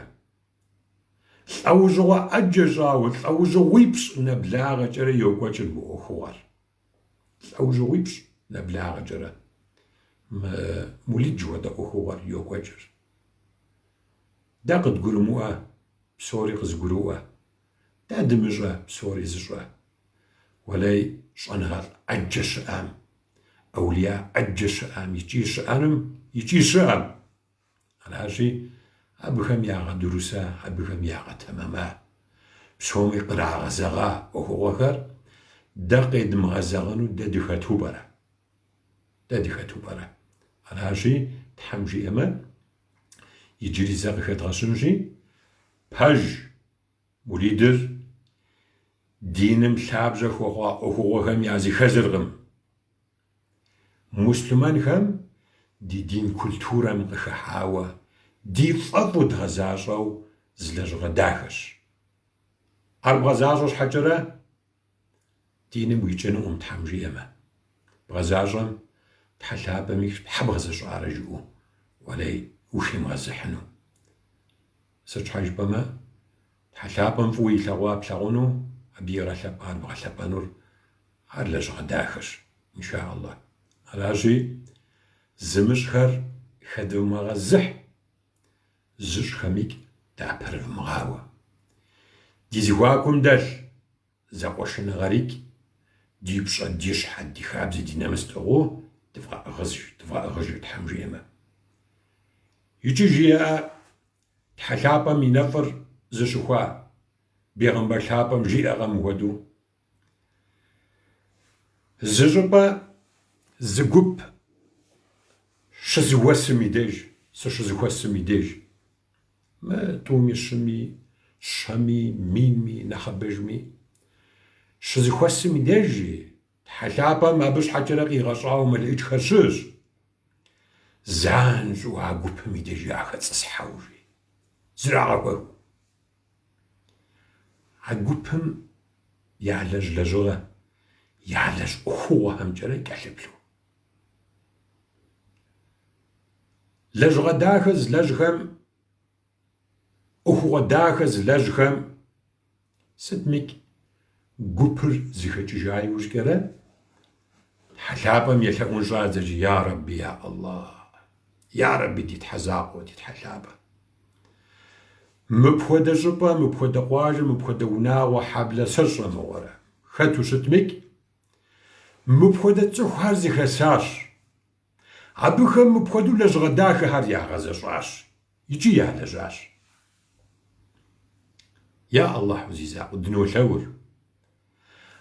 Speaker 1: Лӏэужьыгъуэ ӏэджэ щӏауэ, лӏэужьыгъуипщӏ нэблагъэкӏэрэ йокӏуэкӏыр мы ӏуэхугъуэр. Лӏэужьыгъуипщӏ нэблагъэкӏэрэ мы мулид жыхуэтӏэ ӏуэхугъуэр йокӏуэкӏыр. Дэ къыдгурымыӏуэ псори къызыгурыӏуэ, дэ дымыщӏэ псори зыщӏэ. Уэлей щӏэныгъэлӏ ӏэджэ щыӏам, ӏэулия ӏэджэ щыӏам икӏи щыӏэнум, икӏи щыӏэм. Аращи, абыхэм ягъэдуруса, абыхэм ягъэтэмэма, псоми кърагъэзэгъа ӏуэхугъуэхэр дэ къедмыгъэзэгъыну дэ дыхэту пӏэрэ? Дэ дыхэту пӏэрэ? Аращи, Тхьэм жиӏэмэ, иджыри зэ къыхэдгъэщынщи. Пэж, мулидыр диным лъабжьэ хуэхъуа ӏуэхугъуэхэм языхэзыркъым. Муслъымэнхэм ди дин культурэм къыхыхьауэ, ди фӏэфӏу дгъэзащӏэу зы лэжьыгъэ дахэщ. Ар бгъэзащӏэ щхьэкӏэрэ диным уикӏынукъым, Тхьэм жиӏэмэ. Бгъэзащӏэм Тхьэ лъапӏэми щхьэ бгъэзэщӏарэ жиӏэу, уэлей, ухимыгъэзыхьыну. Сыт щхьэ жыпӏэмэ, Тхьэ лъапӏэм фӏыуэ илъэгъуа плъагъуну, абы игъэлъэпӏар бгъэлъэпӏэнур, ар лэжьыгъэ дахэщ, инша Аллах. Аращи, зымыщӏхэр хэдывмыгъэзыхь, зыщӏхэмикӏ дапэрывмыгъауэ. Ди зэхуакум дэлъ зэкъуэшыныгъэрикӏ, ди пщӏэ, ди щхьэ, ди хабзэ, ди нэмыс тӏыгъыу дывгъэӏыгъыж, дывгъэӏыгъыж, Тхьэм жиӏэмэ. Икӏи жиӏэ Тхьэ лъапӏэм и нэфӏыр зыщыхуа бегъымбар лъапӏэм жиӏэкъэ мыхуэдэу. Зы щӏыпӏэ зы гуп щызыхуэсым и деж, сыщызыхуэсым и деж, мы тӏуми, щыми, щэми, минми, нэхъыбэжми, щызыхуэсым и деж, Тхьэ лъапӏэм абы щхьэкӏэрэ къигъэщӏауэ мэлыӏычхэр щыӏэщ. Занщӏэу а гупым и деж яхэтӏысхьэу, жи, зрагъэхуэхыу. А гупым ялэжь лэжьыгъэ, ялэжь ӏуэхугъуэхэмкӏэрэ кӏэлъыплъу. Лэжьыгъэ дахэ зылэжьхэм, ӏуэхугъуэ дахэ зылэжьхэм Сытмикӏ гупыр зыхэкӏыжа иужькӏэрэ Тхьэ лъапӏэм елъэӏун щӏадзэ, жи, Я Рэбби, я Аллах, я Рэбби, ди Тхьэ закъуэ, ди Тхьэ лъапӏэ. Мыпхуэдэ щӏыпӏэ, мыпхуэдэ къуажэ, мыпхуэдэ унагъуэ, хьэблэ сэ сщӏэ мыгъуэрэ. Хэту щытмикӏ, мыпхуэдэ цӏыхухэр зыхэсащ. Абыхэм мыпхуэдэу лэжьыгъэ дахэхэр ягъэзэщӏащ икӏи ялэжьащ. Я Аллахьу зи закъуэ, дынолъэӏур.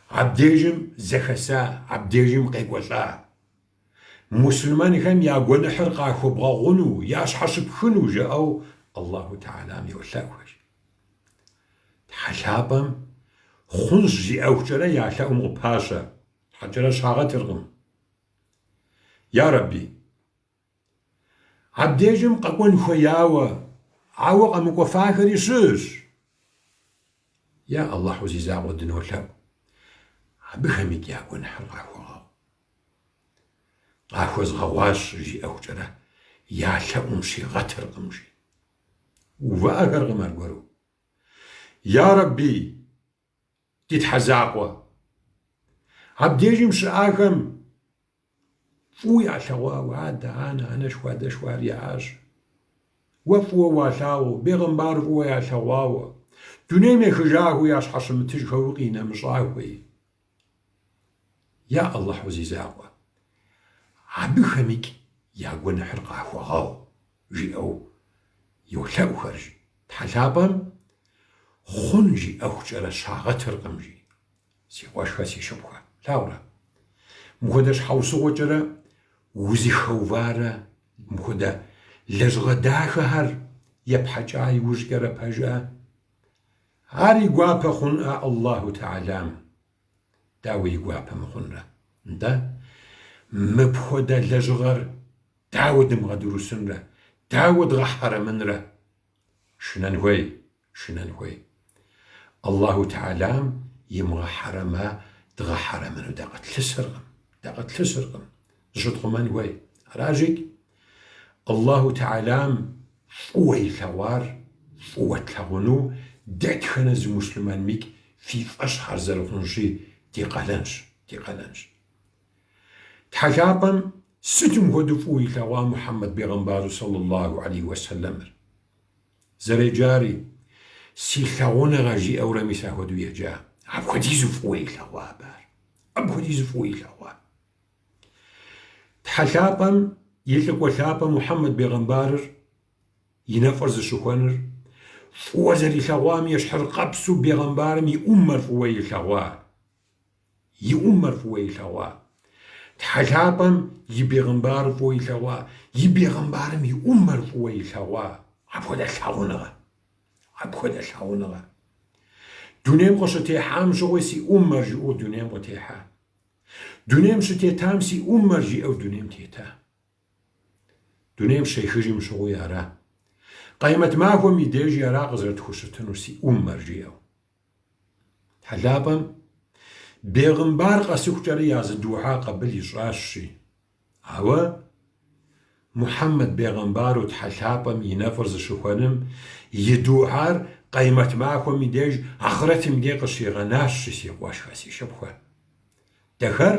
Speaker 1: Абдежым зэхэса, абдежым къекӏуэлӏа муслъымэнхэм я гуэныхьыр къахуэбгъэгъуну, ящхьэщыпхыну жаӏэу Аллаху Тэхьэлам йолъэӏухэр. Тхьэ лъапӏэм хъунщ жиӏэхукӏэрэ я лъэӏум къыпащэ, щхьэкӏэрэ щагъэтыркъым. Ярэби, абдежым къэкӏуэн хуеяуэ, ауэ къэмыкӏуэфахэри щыӏэщ. Я Аллахьу зи закъуэ дынолъэӏу, абыхэмикӏ я гуэныхьыр къахуэгъэгъу. Къахуэзгъэгъуащ жиӏэхукӏэрэ я лъэӏум щигъэтыркъым, жи. Увыӏэхэркъым аргуэру. Ярэби, Ди Тхьэ закъуэ. Абдежым щыӏахэм фӏыуэ ялъэгъуауэ адэ, анэ, анэшхуэ, адэшхуэхэр яӏащ. Уэ фӏыуэ уалъагъуу, бегъымбар фӏыуэ ялъэгъуауэ, дунейм ехыжахэу ящхьэщымытыжхэуи къинэмыщӏахэуи. Я Аллахьу зи закъуэ, абыхэмикӏ я гуэныхьыр къахуэгъэгъу, жиӏэу йолъэӏухэр, жи. Тхьэ лъапӏэм хъун жиӏэхукӏэрэ щагъэтыркъым, жи. Си къуэшхэ, си шыпхъухэ, плъагъурэ? Мыпхуэдэ щхьэусыгъуэкӏэрэ узыхэуварэ мыпхуэдэ лэжьыгъэ дахэхэр епхьэкӏа иужькӏэрэ пэжа? Ар и гуапэ хъунӏэ Аллаху Тэхьэлам. Дауэ и гуапэ мыхъунрэ? Нтӏэ, мыпхуэдэ лэжьыгъэр дауэ дымыгъэдурысынрэ, дауэ дгъэхьэрэмынрэ? Шынэн хуей, шынэн хуей. Аллаху Тэхьэлам имыгъэхьэрэма дгъэхьэрэмыну дэ къытлъысыркъым, дэ къытлъысыркъым. Зыщытхъумэн хуей. Аращикӏ, Аллаху Тэхьэлам фӏыуэ илъэгъуар фӏыуэ тлъагъуну дэтхэнэ зы муслъымэнмикӏ фи фӏэщ ар зэрыхъунщи, ди къалэнщ, ди къалэнщ. Тхьэ лъапӏэм сытым хуэдэу фӏыуэ илъэгъуа Мухьэммэд бегъымбару саллаллаху алейхи уэсэлэмыр? Зэреджари, си лъагъуныгъэ жиӏэурэ мис ахуэдэу еджа. Апхуэдизу фӏыуэ илъэгъуа абы ар. Апхуэдизу фӏыуэ илъэгъуа. Тхьэ лъапӏэм и лӏыкӏуэ лъапӏэ Мухьэммэд бегъымбарыр и нэфӏыр зыщыхуэныр фӏыуэ зэрилъэгъуам ещхьыркъэпсу бегъымбарым и ӏуммэр фӏыуэ илъэгъуа. И ӏуммэр фӏыуэ илъэгъуа. Тхьэ лъапӏэм и бегъымбарыр фӏыуэ илъэгъуа, и бегъымбарым и ӏуммэр фӏыуэ илъэгъуа. Апхуэдэ лъагъуныгъэ. Апхуэдэ лъагъуныгъэ. Дунейм къыщытехьам щыгъуи си ӏуммэр жиӏэу дунейм къытехьа. Дунейм щытетам си ӏуммэр жиӏэу дунейм тета. Дунейм щехыжым щыгъуи ара. Къеймэт махуэм и дежи ара къызэрытхущытынур си ӏуммэр жиӏэу. Тхьэ лъапӏэм бегъымбар къэсыхукӏэрэ я зы духьа къабыл ищӏащи. Ауэ Мухьэммэд бегъымбару Тхьэ лъапӏэм и нэфӏыр зыщыхуэным и духьар къеймэт махуэм и деж ахърэтым и деж къыщигъэнащи, си къуэшхэ, си шыпхъухэ. Дэхэр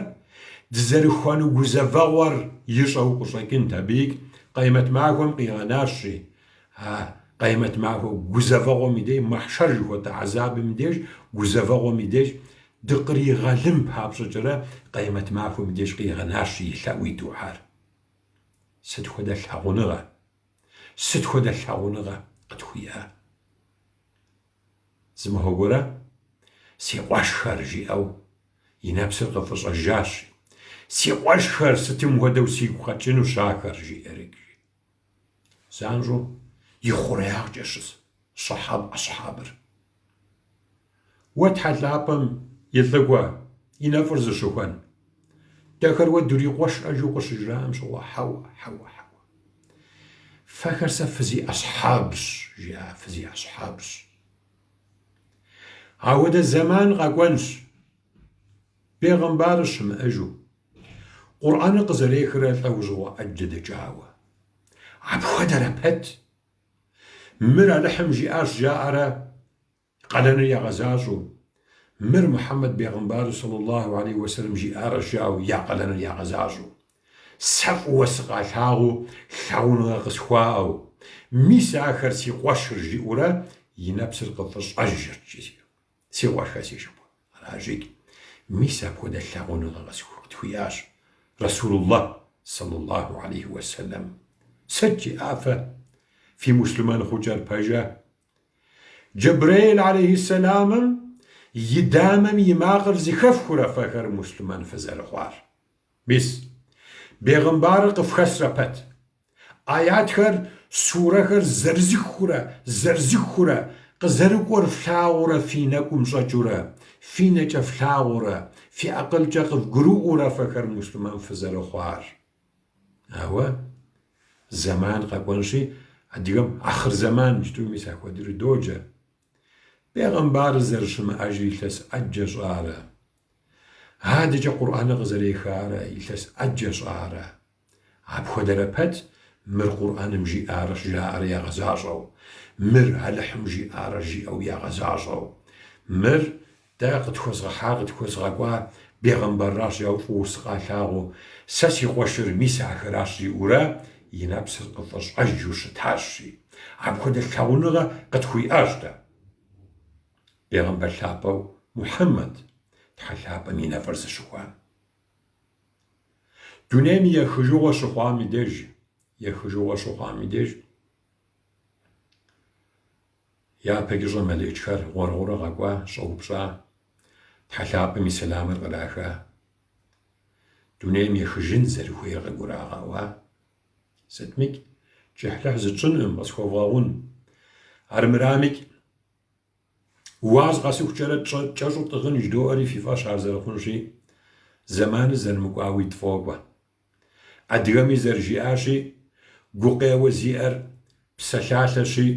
Speaker 1: дызэрыхуэну гузэвэгъуэр ищӏэу къыщӏэкӏынт абыикӏ къеймэт махуэм къигъэнащи, а къеймэт махуэ гузэвэгъуэм и деж, мэхьшэр жыхуэтӏэ гьэзабым и деж, гузэвэгъуэм и деж дыкъригъэлын папщӏэкӏэрэ къеймэт махуэм и деж къигъэнащ и лъэӏу и духьар. Сыт хуэдэ лъагъуныгъэ, сыт хуэдэ лъагъуныгъэ къытхуиӏа? Зы махуэ гуэрэ си къуэшхэр жиӏэу и нэпсыр къыфӏыщӏэжащ. Си къуэшхэр сытым хуэдэу сигу къэкӏынущ ахэр, жиӏэрикӏ. Занщӏэу и хъуреягъкӏэ щыс щэхьаб ӏэщхьабыр. Уэ Тхьэ лъапӏэм и лӏыкӏуэ, и нэфӏыр зыщыхуэн. Дэхэр уэ дурикъуэшӏэ жиӏэу къыщыжраӏэм щыгъуэ, хьэуэ, хьэуэ, хьэуэ. Фэхэр сэ фызиӏэщхьабщ, жиӏа, фызиӏэщхьабщ. Ауэдэ зэман къэкӏуэнщ, бегъымбарыр щымыӏэжу, Къурӏэныр къызэрехрэ лӏэужьыгъуэ ӏэджэ дэкӏауэ. Апхуэдэрэ пэт, мыр Алыхьым жиӏащ жаӏэрэ Къалэныр ягъэзащӏэу, мыр Мухьэммэд бегъымбару сэллаллаху алейхи уэсэлэм жиӏарэщ жаӏэу я къалэныр ягъэзащӏэу. Сэ фӏыуэ сыкъалъагъуу, лъагъуныгъэ къысхуаӏэу, мис ахэр си къуэшыр жиӏэурэ и нэпсыр къыфӏыщӏэжырт, жиӏэу. Си къуэшхэ, си шыпхъу. Аращикӏ, мис апхуэдэ лъагъуныгъэ къытхуиӏащ Расулуллах сэллаллаху алейхи уэсэлэм. Сыт жиӏа фэ фи муслъымэн хъукӏэр пэжэ? Джэбрэил алейхьиссэламым и дамэм и макъыр зыхэфхурэ фэхэр муслъымэн фызэрыхъуар. Мис, бегъымбарыр къыфхэсрэ пэт. Аятхэр, сурэхэр зэрызыххурэ, зэрызыххурэ, къызэрыкӏуэр флъагъурэ фи нэкӏум щӏэкӏыурэ, фи нэкӏэ флъагъурэ, фи акъылкӏэ къывгурыӏуурэ фэхэр муслъымэн фызэрыхъуар. Ауэ зэман къэкӏуэнщи, адыгэм ахъырзэман жытӏэу мис апхуэдэури доджэ. Бегъымбарыр зэрыщымыӏэжыр илъэс ӏэджэ щӏарэ. Адэкӏэ Къурӏэныр къызэрехарэ илъэс ӏэджэ щӏарэ. Апхуэдэрэ пэт мыр Къурӏэным жиӏарэщ жаӏэрэ ягъэзащӏэу, мыр Алыхьым жиӏарэ жиӏэу ягъэзащӏэу, мыр Дэ къытхуэзгъэхьа, къытхуэзгъэкӏуа бегъымбарращ жаӏэу фӏыуэ сыкъалъагъуу, сэ си къуэшыр мис ахэращ жиӏэурэ и нэпсыр къыфӏыщӏэжу щытащи. Апхуэдэ лъагъуныгъэ къытхуиӏащ дэ. Бегъымбар лъапӏэу Мухьэммэд, Тхьэ лъапӏэм и нэфӏыр зыщыхуам. Дунейм и ехыжыгъуэ щыхъуам и деж, ехыжыгъуэ щыхъуам и деж, Япэкӏыщӏэ мэлэчхэр гъуэрыгъуэрэ къэкӏуа, щӏэупщӏа, Тхьэ лъапӏэм и сэламыр къраха, дунейм ехыжын зэрыхуейр къыгурагъэӏуа. Сытмикӏ, кӏыхьлӏыхь зытщӏынкъым, къысхуэвгъэгъун. Армырамикӏ, уаз къэсыхукӏэрэ кӏэщӏу тӏыгъын жыдоӏэри фи фӏэщ ар зэрыхъунщи, зэманыр зэрымыкӏуауи тфӏокӏуэ. Адыгэми зэрыжиӏащи, гукъеуэ зиӏэр псэлъалъэщи,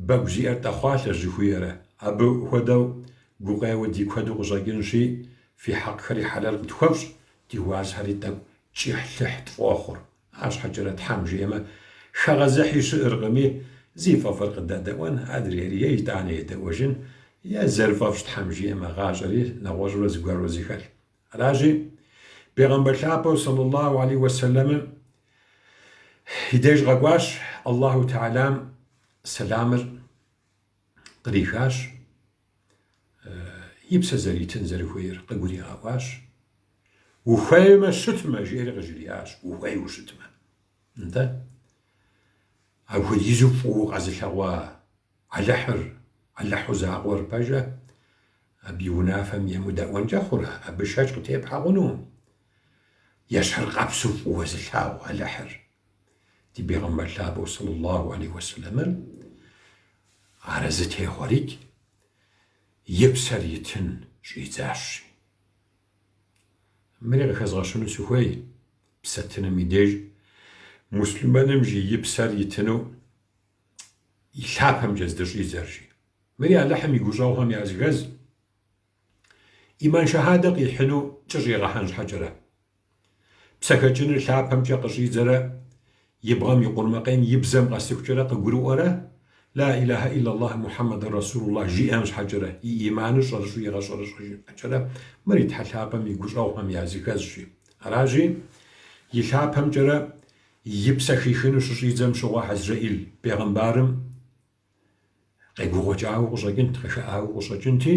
Speaker 1: бэгу зиӏэр тӏэхъуалъэщ жыхуиӏэрэ. Абы хуэдэу гукъеуэ ди куэду къыщӏэкӏынщи, фи хьэкъхэри хьэлэл къытхуэфщӏ, ди уазхэри тӏэкӏу кӏыхьлъыхь тфӏохъур. Арщхьэкӏэрэ Тхьэм жиӏэмэ, хэгъэзыхьи щыӏэркъыми, зи фӏэфӏыр къыдэдэӏуэн, адрейри е итӏанэ едэӏуэжын, е зэрыфӏэфӏщ Тхьэм жиӏэмэ, гъащӏэри нэгъуэщӏурэ зыгуэру зыхэлъ. Аращи, Бегъымбар лъапӏэу сэллаллаху алейхи уэсэлэмым и деж къэкӏуащ, Аллаху Тэхьэлам сэламыр кърихащ, и псэ зэритын зэрыхуейр къыгуригъэӏуащ. Ухуеймэ щытмэ, жиӏэри къыжриӏащ, ухуейуэ щытмэ. Нтӏэ, апхуэдизу фӏыуэ къэзылъэгъуа Алыхьыр, Алыхьу закъуэр пэжэ, абы и унафэм емыдэӏуэнкӏэ хъурэ, абы шэч къытепхьэ хъуну? Ещхьыркъэпсу фӏыуэ зылъагъу Алыхьыр. Ди бегъымбар лъапӏэу сэллаллаху алейхи уэсэлэмыр. Арэзы техъуэрикӏ, и псэр итын щӏидзащ. Мыри къыхэзгъэщыну сыхуей, псэ тыным и деж муслъымэным жи и псэр итыну и лъапэмкӏэ здыщӏидзэр жи. Мыри Алыхьым и гущӏэгъухэм языхэз иман шэхьадэ къихьыну кӏэщӏигъэхьэн щхьэкӏэрэ. Псэхэкӏыныр лъапэмкӏэ къыщӏидзэрэ и бгъэм и къурмакъейм и бзэм къэсыхукӏэрэ къыгурыӏуэрэ Ла илахьэ иллаллахь Мухьэммэд Расулуллахь жиӏэм щхьэкӏэрэ, и иманыр щӏэрыщӏэу игъэщӏэрэщӏэжын щхьэкӏэрэ, мыри Тхьэ лъапӏэм и гущӏэгъухэм языхэзщи. Аращи, и лъапэмкӏэрэ и псэ хихыну щыщӏидзэм щыгъуэ Хьэзрэӏил бегъымбарым къегугъуэкӏауэ къыщӏэкӏынт, къыхыӏауэ къыщӏэкӏынти,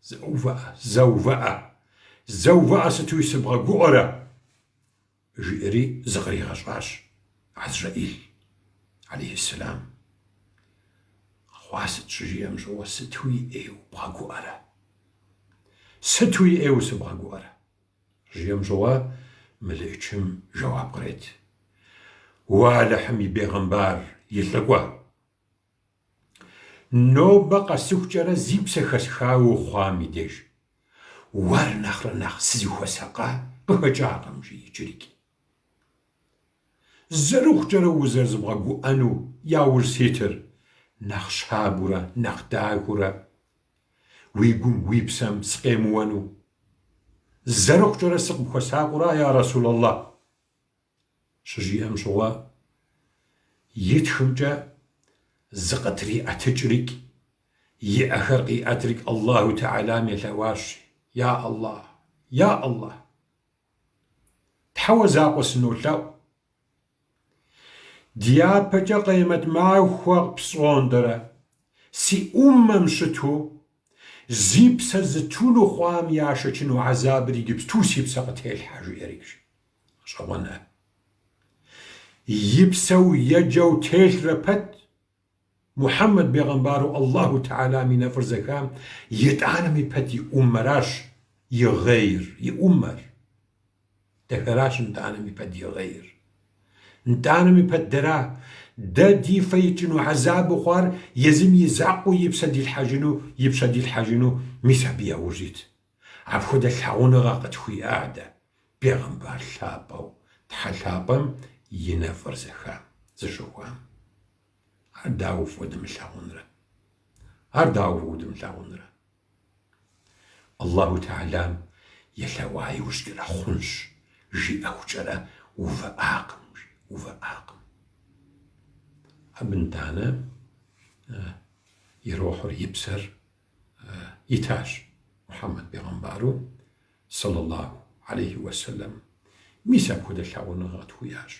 Speaker 1: Зэ увыӏэ, зэ увыӏэ, зэ увыӏэ сытуи сыбгъэгуӏэрэ? жиӏэри зыкъригъэщӏащ Хьэзрэӏил, алейхьиссэлам. Къэхъуа сыт щыжиӏэм щыгъуэ, сытуи ӏейуэ бгъэгуӏэрэ? Сытуи ӏейуэ сыбгъэгуӏэрэ? Щыжиӏэм щыгъуэ мэлыӏычым жэуап кърет. Уэ Алыхьым и бегъымбар, и лӏыкӏуэ! Нобэ къэсыхукӏэрэ зи псэ хэсхауэ хъуам и деж, уэр нэхърэ нэхъ сызыхуэсакъа къыхэкӏакъым, жи иджырикӏ. Зэрыхъукӏэрэ узэрызбгъэгуӏэну яужь ситыр, нэхъ щабурэ, нэхъ дахэурэ, уи гум, уи псэм сыкъемыуэну. Зэрыхъукӏэрэ сыкъыпхуэсакъыура, я Расулаллах? Щыжиӏэм щыгъуэ, и тхымкӏэ зыкъытриӏэтыкӏрикӏ, и ӏэхэр къиӏэтрикӏ Аллаху Тэхьэлам елъэӏуащ, Я Аллах! Я Аллах! Тхьэуэ закъуэ сынолъэӏу! Дяпэкӏэ къемэт махуэ пщӏондэрэ, си ӏуммэм щыту, зи псэ зытуну хъуам яшэчыну гьэзабыр иджыпсту си псэ къытелъхьэ, жиӏэрикӏ. Гъэщӏэгъуэнэ. И псэу еджэу телърэ пэт, Мухьэммэд бегъымбару Аллаху Тэхьэлам и нэфӏыр зэхам, итӏанэми пэт и ӏуммэращ игъейр, и ӏуммэр. Дэхэращ нтӏанэми пэт игъейр. Нтӏанэми пэт дэра, дэ ди фэ икӏыну хьэзабу хъуар езым и закъуэу и псэ дилъхьэжыну, и пщэ дилъхьэжыну, мис абы яужь ит. Апхуэдэ лъагъуныгъэ къытхуиӏа дэ, бегъымбар лъапӏэу, Тхьэ лъапӏэм и нэфӏыр зэхам, зыщыхуам. Ар дауэ фӏыуэ дымылъагъунрэ? Ар дауэ фӏыуэ дымылъагъунрэ? Аллаху Тэхьэлам елъэӏуа иужькӏэрэ хъунщ, жиӏэхукӏэрэ увыӏакъым, жи, увыӏакъым. Абы нтӏанэ и рухьыр, и псэр итащ Мухьэммэд бегъымбару, сэллаллаху алейхи уэсэлэм. Мис апхуэдэ лъагъуныгъэ къытхуиӏащ.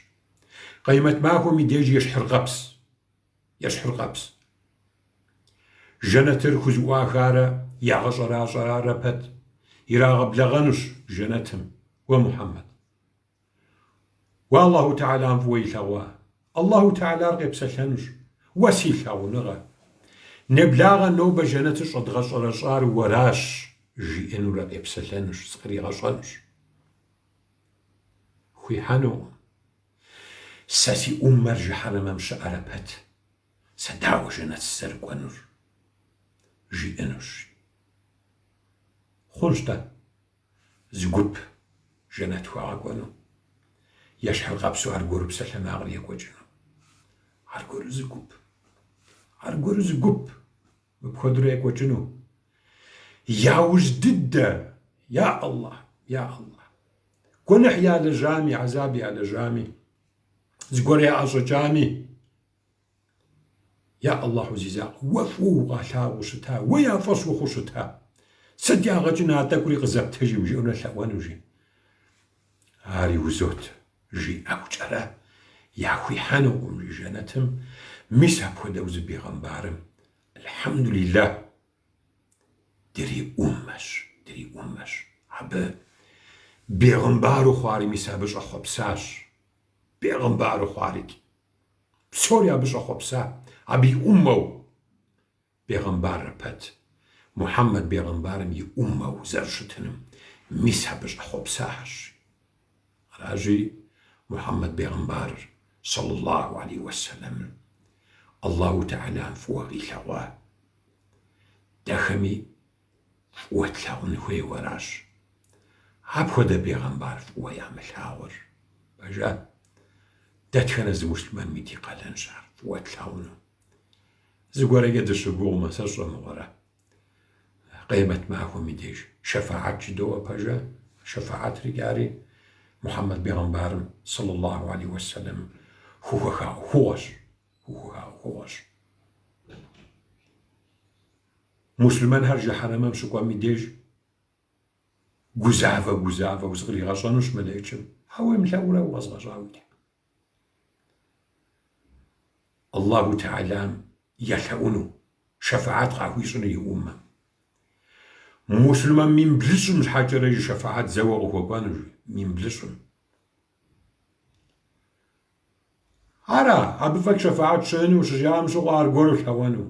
Speaker 1: Къеймэт махуэм и деж ещхьыркъэпс, ещхьыркъэпс. Жэнэтыр хузэӏуахарэ ягъэщӏэращӏэрарэ пэт, ирагъэблэгъэнущ жэнэтым, уэ Мухьэммэд. Уэ Аллаху Тэхьэлам фӏыуэ илъэгъуа? Аллаху Тэхьэлар къепсэлъэнущ, Уэ си лъагъуныгъэ! Неблагъэ нобэ жэнэтыр щӏэдгъэщӏэрэщӏар уэращ, жиӏэнурэ къепсэлъэнущ, зыкъригъэщӏэнущ. Хуихьэнукъым. Сэ си ӏуммэр жыхьэнэмэм щыӏэрэ пэт, сэ дауэ жэнэт сызэрыкӏуэнур? жиӏэнущ. Хъунщ-тӏэ. Зы гуп жэнэт хуагъэкӏуэну, ещхьыркъэпсу аргуэру псалъэмакъыр екӏуэкӏыну. Аргуэру зы гуп. Аргуэру зы гуп мыпхуэдурэ екӏуэкӏыну. Яужь дыдэ, я Аллах, я Аллах. Гуэныхь ялэжьами, гьэзаб ялэжьами, зыгуэр яӏэщӏэкӏами, Я Аллахьу зи закъуэ, уэ фӏыуэ укъалъагъуу щыта, уэ я фӏэщ ухъуу щыта. Сыт ягъэ кӏын а тӏэкӏури къызэптыжым, жиӏэурэ лъэӏуэну, жи. Ари узот, жиӏэхукӏэрэ яхуихьэнукъым, жи жэнэтым. Мис апхуэдэу зы бегъымбарым, Алхьэмдулиллах, дриӏуммэщ, дриӏуммэщ. Абы бегъымбару хъуари мис абы щӏэхъуэпсащ, бегъымбару хъуарикӏ. Псори абы щӏэхъуэпса, абы и ӏуммэу бегъымбаррэ пэт, Мухьэммэд бегъымбарым и ӏуммэу зэрыщытыным, мис абы щӏэхъуэпсащ. Аращи, Мухьэммэд бегъымбарыр, сэллаллаху алейхи уэсэлэм, Аллаху Тэхьэлам фӏыуэ къилъэгъуа. Дэхэми фӏыуэ тлъагъун хуейуэ аращ. Апхуэдэ бегъымбар фӏыуэ ямылъагъур. Пэжа? Дэтхэнэ зы муслъымэнми ди къалэнщ ар фӏыуэ тлъагъуну. Зыгуэрэкӏэ дыщыгугъумэ, сэ сщӏэ мыгъуэрэ. Къемэт махуэм и деж шэфаӏэт жыдоӏэ, пэжа? Шэфаӏэтрикӏ ари Мухьэммэд бегъымбарым, сэллаллаху алейхи уэсэлэм, хухэха ӏуэхугъуэщ, хухэха ӏуэхугъуэщ. Муслъымэнхэр жыхьэнэмэм щыкӏуэм и деж гузавэ-гузавэу зыкъригъэщӏэнущ мэлэӏычым. Хьэ уемылъэӏурэ укъэзгъэщӏа уи Тхьэм? Аллаху Тэхьэлам елъэӏуну, шэфаӏэт къахуищӏыну и ӏуммэм. Муслъымэн 10,000 щхьэкӏэрэ и шэфаӏэт зэуэ къыхуэкӏуэну, жи, 10,000. Ара, абы фӏэкӏ шэфаӏэт щыӏэну щыжаӏэм щыгъуэ аргуэру лъэӏуэну.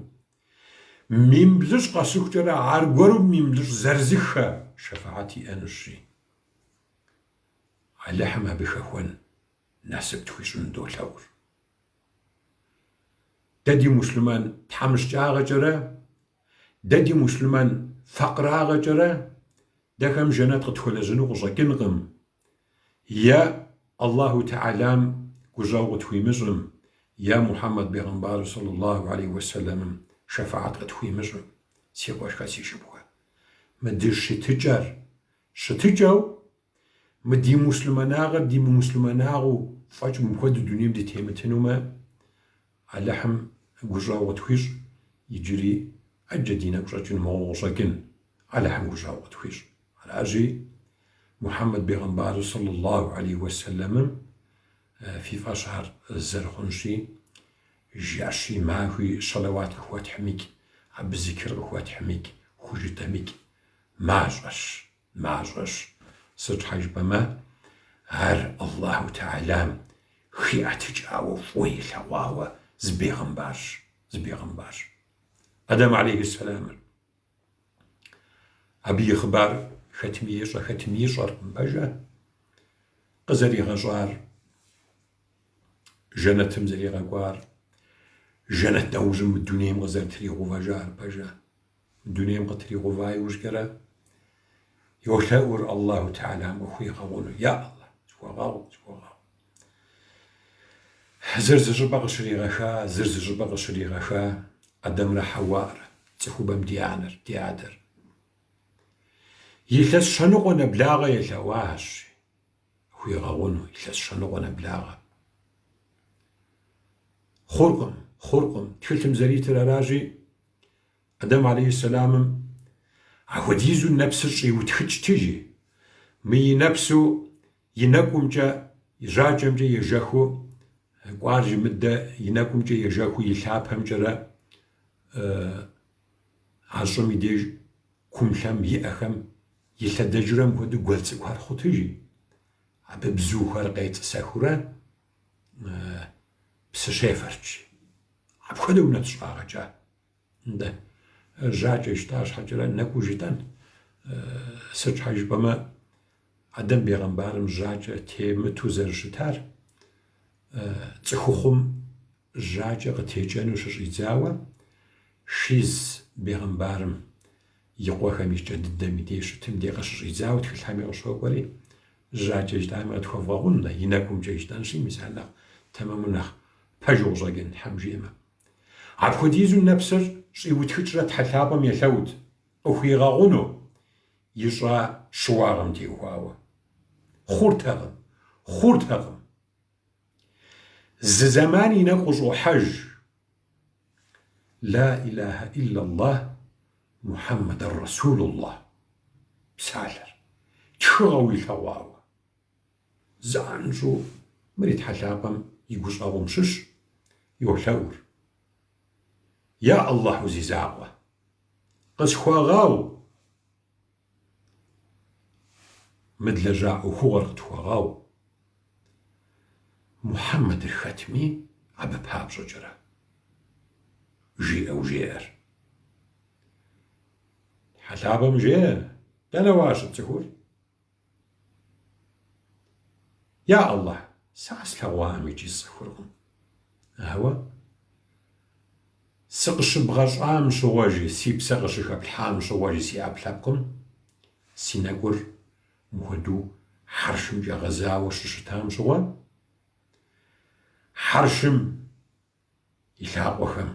Speaker 1: 10,000 къэсыхукӏэрэ аргуэру 10,000 зырызыххэ шэфаӏэт иӏэнущ, жи. Алыхьым абы хэхуэн насып тхуищӏыну долъэӏур. Дэ ди муслъымэн тхьэмыщкӏагъэкӏэрэ, дэ ди муслъымэн факъырагъэкӏэрэ дэхэм жэнэт къытхуэлэжьыну къыщӏэкӏынкъым. Е Аллаху Тэхьэлам гущӏэгъу къытхуимыщӏым, е Мухьэммэд бегъымбару сэллаллаху алейхи уэсэлэмым шэфаӏэт къытхуимыщӏым, си къуэшхэ, си шыпхъухэ. Мы ди щытыкӏэр щытыкӏэу Мы ди муслъымэнагъэр ди мымуслъымэнагъэу фӏэкӏ мыпхуэдэу дунейм дытемытынумэ, Алыхьым гущӏэгъу къытхуищӏ, иджыри ӏэджэ ди нэгу щӏэкӏын мыгъуэу къыщӏэкӏын, Алыхьым гущӏэгъу къытхуищӏ. Аращи, Мухьэммэд бегъымбару сэллаллаху алейхи уэсэлэмым фи фӏэщ ар зэрыхъунщи, жэщи махуи щэлэуат къыхуэтхьмикӏ, абы зикр къыхуэтхьмикӏ, хужытӏэмикӏ мащӏэщ. Мащӏэщ, сыт щхьэ жыпӏэмэ, ар Аллаху Тэхьэлам хиӏэтыкӏауэ, фӏыуэ илъэгъуауэ зы бегъымбарщ, зы бегъымбарщ. Адэм алейхьэссэламыр. Абы и хъыбар хэтми ещӏэ, хэтми ищӏэркъым, пэжа? Къызэригъэщӏар, жэнэтым зэригъэкӏуар, жэнэт нэужьым мы дунейм къызэрытригъэувэжар, пэжа? Дунейм къытригъува иужькӏэрэ йолъэӏур Аллаху Тэхьэлам къыхуигъэгъуну. Я Аллах, схуэгъэгъу, схуэгъэгъу. Зыр зы щӏыпӏэ къыщригъэха, зыр зы щӏыпӏэ къыщригъэха Адэмрэ Хьэуарэ, цӏыхубэм ди анэр, ди адэр. Илъэс щэныкъуэ нэблагъэ елъэӏуащ хуигъэгъуну, илъэс щэныкъуэ нэблагъэ. Хъуркъым, хъуркъым, тхылъым зэритыр аращи, Адэм алейхьэссэламым ахуэдизу нэпсыр щӏиутхыкӏти, жи, мы и нэпсу и нэкӏумкӏэ, и жьакӏэмкӏэ ежэхыу кӏуар жи, мыдэ и нэкӏумкӏэ ежэхыу и лъапэмкӏэрэ а щӏым и деж кумблъэм иӏэхэм илъэдэжурэ мыпхуэдэу гуэл цӏыкӏухэр хъути, жи. Абы бзухэр къетӏысэхыурэ псы щефэрт, жи. Апхуэдэу нэпс щӏагъэкӏа. Нтӏэ, жьакӏэ жытӏа щхьэкӏэрэ нэкӏуу жытӏэн. Сыт щхьэ жыпӏэмэ, Адэм бегъымбарым жьакӏэ темыту зэрыщытар, цӏыхухъум жьакӏэ къытекӏэну щыщӏидзауэ, Шиз бегъымбарым и къуэхэм и кӏэ дыдэм и деж щытым дей къыщыщӏидзауэ тхылъхэми къыщокӏуэри, жьакӏэ жытӏами къытхуэвгъэгъун, и нэкӏумкӏэ жытӏэнщи, мис ар нэхъ тэмэму нэхъ пэжу къыщӏэкӏын, Тхьэм жиӏэмэ. Апхуэдизу нэпсыр щӏиутхыкӏрэ Тхьэ лъапӏэм елъэӏут, къыхуигъэгъуну ищӏа щыуагъэм теухуауэ. Хъуртэкъым, хъуртэкъым. Зы зэман и нэгу къыщӏохьэж. Ла илахьэ иллаллах, Мухьэммэдэр Расулуллах псалъэр тхыгъэу илъэгъуауэ. Занщӏэу мыри Тхьэ лъапӏэм и гущӏэгъум щыщ йолъэӏур. Я Аллахьу зи закъуэ, къысхуэгъэгъу! Мы длэжьа ӏуэхугъуэр къытхуэгъэгъу. Мухьэммэдыр хэтми, абы папщӏэкӏэрэ, жиӏэу жеӏэр. Тхьэ лъапӏэм жеӏэ, дэнэ уэ ар щыпцӏыхур? Я Аллахь, сэ слъэгъуакъым икӏи сцӏыхуркъым. Ауэ. Сыкъыщыбгъэщӏам щыгъуэ, жи, си псэ къыщыхэплъхьам щыгъуэ, жи, си ӏэпкълъэпкъым, си нэкӏур мыхуэдэу хьэршымкӏэ гъэзауэ щыщытам щыгъуэ, хьэршым и лъакъуэхэм.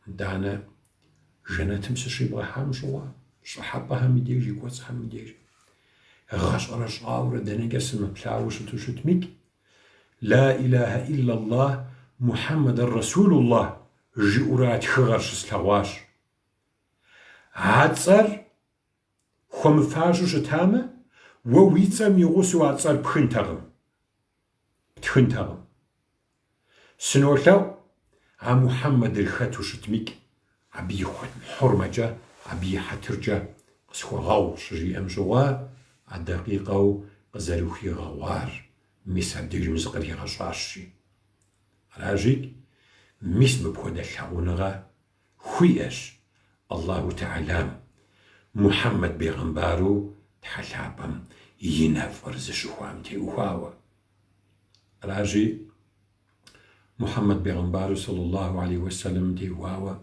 Speaker 1: Итӏанэ жэнэтым сыщибгъэхьам щыгъуэ, щӏыхьэпӏэхэм и деж, и кӏуэцӏхэм и деж, гъэщӏэрэщӏауэрэ дэнэкӏэ сымыплъауэ щыту щытмикӏ, Ла илахэ иллаллах Мухьэммэдэр Расулуллах жиӏэурэ а тхыгъэр щыслъэгъуащ. А цӏэр хуэмыфащэу щытамэ, уэ уи цӏэм и гъусэу а цӏэр пхынтэкъым, птхынтэкъым. Сынолъэӏу, а Мухьэммэдыр хэту щытмикӏ, абы и хьурмэкӏэ, абы и хьэтыркӏэ къысхуэгъэгъу щыжиӏэм щыгъуэ, а дакъикъэу къызэрыхуигъэгъуар мис абдежым зыкъригъэщӏащ, жи. Аращи, мис мыпхуэдэ лъагъуныгъэ хуиӏэщ Аллаху Тэхьэлам Мухьэммэд бегъымбару Тхьэ лъапӏэм и нэфӏыр зыщыхуам теухуауэ. Аращи, Мухьэммэд бегъымбару сэллаллаху алейхи уэсэлэмым теухуауэ,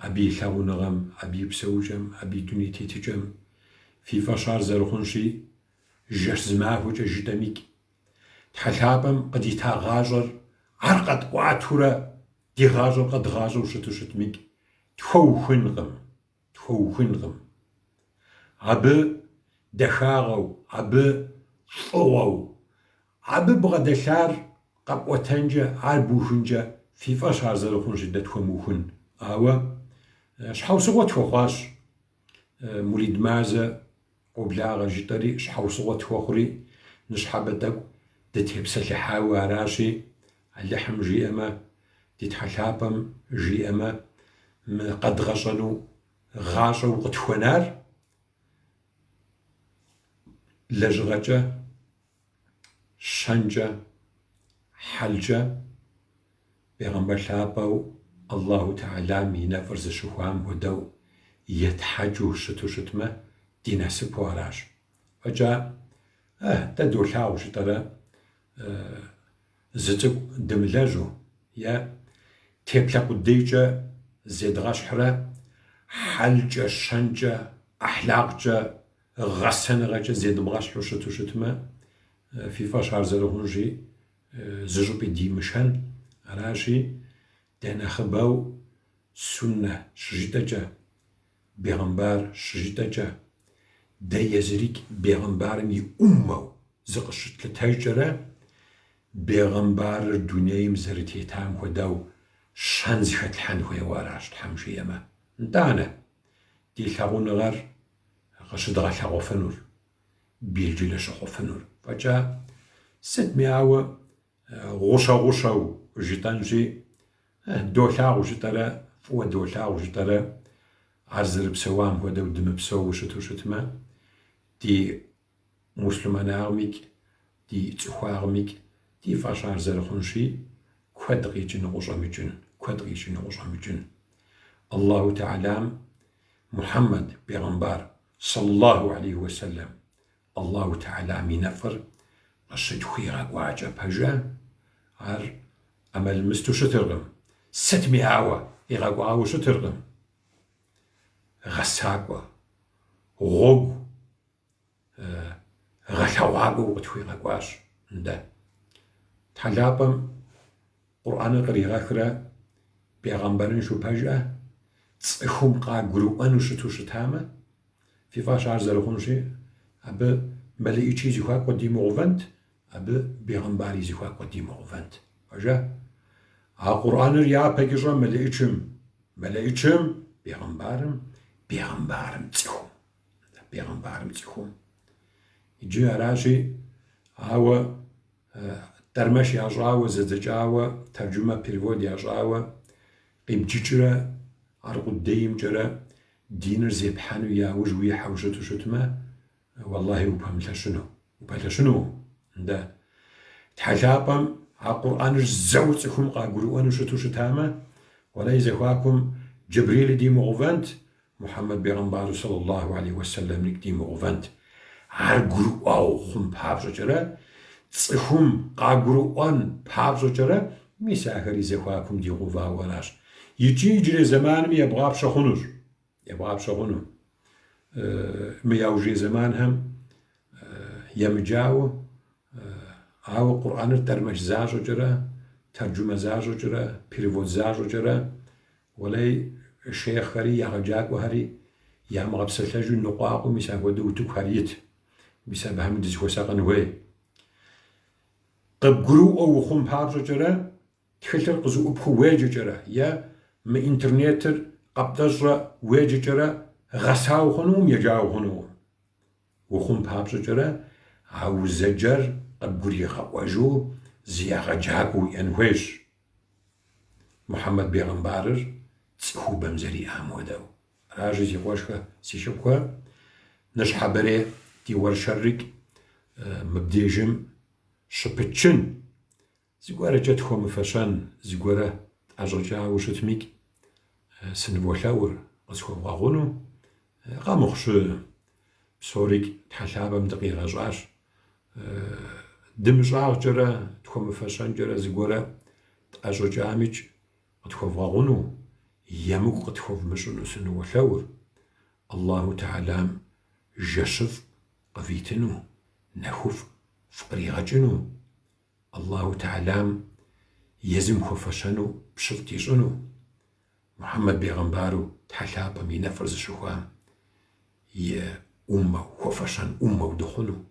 Speaker 1: абы и лъагъуныгъэм, абы и псэукӏэм, абы и дуней тетыкӏэм фи фӏэщ ар зэрыхъунщи, жэщ зы махуэкӏэ жытӏэмикӏ, Тхьэ лъапӏэм къыдита гъащӏэр ар къэтӏуатурэ ди гъащӏэр къэдгъащӏэу щыту щытмикӏ, тхуэухынкъым. Тхуэухынкъым. Абы дахагъэу, абы фӏыгъуэу, абы бгъэдэлъар къэпӏуэтэнкӏэ, ар бухынкӏэ фи фӏэщ ар зэрыхъунщи, дэ тхуэмыухын. Ауэ щхьэусыгъуэ тхуэхъуащ Мулид мазэ къоблагъэ жытӏэри, щхьэусыгъуэ тхуэхъури, ныщхьэбэ тӏэкӏу дытепсэлъыхьауэ аращи, Алыхьым жиӏэмэ, ди Тхьэ лъапӏэм жиӏэмэ, мы къэдгъэщӏэну гъащӏэу къытхуэнар лэжьыгъэкӏэ, щэнкӏэ, хьэлкӏэ Бегъымбар лъапӏэу Аллаху Тэхьэлам и нэфӏыр зыщыхуам хуэдэу етхьэкӏыу щыту щытмэ, ди насыпу аращ. Фӏэкӏа, дэ долъагъу жытӏэрэ зы цӏыкӏу дымылэжьу е теплъэ къудейкӏэ зедгъэщхьрэ хьэлкӏэ, щэнкӏэ, ахьлакъкӏэ, гъэсэныгъэкӏэ зедмыгъэщхьу щыту щытмэ, фи фӏэщ ар зэрыхъунщи, зы щӏыпӏи димышэн. Аращи, дэ нэхъыбэу суннэ щыжытӏэкӏэ, бегъымбар щыжытӏэкӏэ, дэ езырикӏ бегъымбарым и ӏуммэу зыкъыщытлъытэжкӏэрэ, бегъымбарыр дунейм зэрытетам хуэдэу щэн зыхэтлъхьэн хуейуэ аращ, Тхьэм жиӏэмэ. Нтӏанэ, ди лъагъуныгъэр къыщыдгъэлъэгъуэфынур, белджылы щыхъуфынур. Фӏэкӏа, сытми ауэ гъущэ-гъущэу жытӏэнщи, долъагъу жытӏэрэ, фӏыуэ долъагъу жытӏэрэ, ар зэрыпсэуам хуэдэу дымыпсэуу щыту щытмэ, ди муслъымэнагъмикӏ, ди цӏыхуагъмикӏ, ди фӏэщ ар зэрыхъунщи, куэд къикӏыну къыщӏэмыкӏын, куэд къикӏыну къыщӏэмыкӏын. Аллаху Тэхьэлам Мухьэммэд бегъымбар, сэллаллаху алейхи уэсэлэм, Аллаху Тэхьэлам и нэфӏыр къыщытхуигъэкӏуакӏэ пэжа, ар ӏэмалмысту щытыркъым, сытми ауэ къигъэкӏуауэ щытыркъым. Гъэсакӏуэ, гъуэгу гъэлъэгъуакӏуэу къытхуигъэкӏуащ. Нтӏэ. Тхьэ лъапӏэм Къурӏэныр къригъэхрэ бегъымбарыншэу пэжӏэ, цӏыхум къагурыӏуэну щыту щытамэ, фи фӏэщ ар зэрыхъунщи, абы мэлэӏичи зэхуаку къыдимыгъувэнт, абы бегъымбари зэхуаку къыдимыгъувэнт. Пэжа? А Къурӏэныр япэкӏэ щӏэ мэлэӏичым, мэлэӏичым, бегъымбарым, бегъымбарым цӏыхум. Бегъымбарым цӏыхум. Иджы аращи, ауэ тэрмэш ящӏауэ, зэдзэкӏауэ, тэрджумэ, перевод ящӏауэ, къибджыкӏрэ аркъудеймкӏэрэ диныр зепхьэну яужь уихьэу щыту щытмэ, уэллахьи упэмылъэщыну, упэлъэщыну. Нтӏэ, Тхьэ лъапӏэм а Къурӏэныр зэуэ цӏыхум къагурыӏуэну щыту щытамэ, уэлэхьи зэхуакум Джэбрили димыгъувэнт, Мухьэммэд бегъымбару сэллаллаху алейхи уэсэлэмрикӏ димыгъувэнт. Ар гурыӏуэгъу хъун папщӏэкӏэрэ, цӏыхум къагурыӏуэн папщӏэкӏэрэ, мис ахэри зэхуакум дигъувауэ аращ. Икӏи иджырей зэманми ебгъапщэ хъунущ. Ебгъапщэ хъуну. Мы яужьрей зэманхэм емыджауэ, ауэ Къурӏэныр тэрмэш защӏэкӏэрэ, тэрджумэ защӏэкӏэрэ, перевод защӏэкӏэрэ, уэлей шейхъхэри, егъэджакӏуэхэри ямыгъэпсэлъэжу ныкъуакъуэу мис апхуэдэ утыкухэр ит. Мис абыхэми дызыхуэсакъын хуей. Къыбгурыӏуэ ухъун папщӏэкӏэрэ Тхылъыр къызэӏупхыу уеджэкӏэрэ е мы интернетыр къэптӏэщӏрэ уеджэкӏэрэ гъэса ухъунукъым, еджа ухъунукъым. Ухъун папщӏэкӏэрэ а узэджэр къыбгуригъэӏуэжу зы егъэджакӏуэ уиӏэн хуейщ. Мухьэмэд бегъымбарыр цӏыхубэм зэриӏам хуэдэу. Аращи, си къуэшхэ, си шыпхъухэ, ныщхьэбэрей ди уэршэррикӏ мыбдежым щыпытчын. Зыгуэрэкӏэ тхуэмыфэщэн зыгуэрэ тӏэщӏэкӏауэ щытмикӏ, сыныволъэӏур къысхуэвгъэгъуну, къэмыхъущы псорикӏ Тхьэ лъапӏэм дыкъигъэщӏащ. Дымыщӏагъкӏэрэ, тхуэмыфэщэнкӏэрэ зыгуэрэ тӏэщӏэкӏамикӏ къытхуэвгъэгъуну, емыкӏу къытхуэвмыщӏыну сыныволъэӏур. Аллаху Тэхьэлам жэщыфӏ къывитыну, нэхуфӏ фыкъригъэкӏыну. Аллаху Тэхьэлам езым хуэфэщэну пщылӏ дищӏыну, Мухьэммэд бегъымбару Тхьэ лъапӏэм и нэфӏыр зыщыхуам и ӏуммэу, хуэфэщэн ӏуммэу дыхъуну,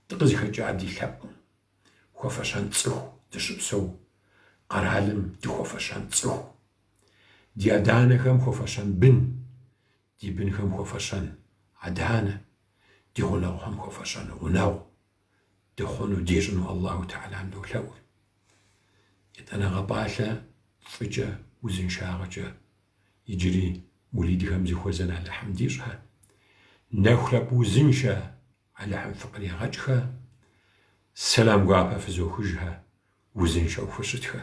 Speaker 1: дыкъызыхэкӏа ди лъэпкъым хуэфэщэн цӏыху дыщыпсэу, къэралым дыхуэфэщэн цӏыху, ди адэ-анэхэм хуэфэщэн бын, ди бынхэм хуэфэщэн адэ-анэ, ди гъунэгъухэм хуэфэщэн гъунэгъу. Дыхъуну, дищӏыну Аллаху Тэхьэлам долъэӏур. Етӏанэгъэ пӏалъэ фӏыкӏэ, узыншагъэкӏэ иджыри мулидхэм зыхуэзэн Алыхьым дищӏхэ. Нэхулъэфӏ узыншэ Алыхьым фыкъригъэкӏхэ. Сэлам гуапэ фызохыжхэ, узыншэу фыщытхэ.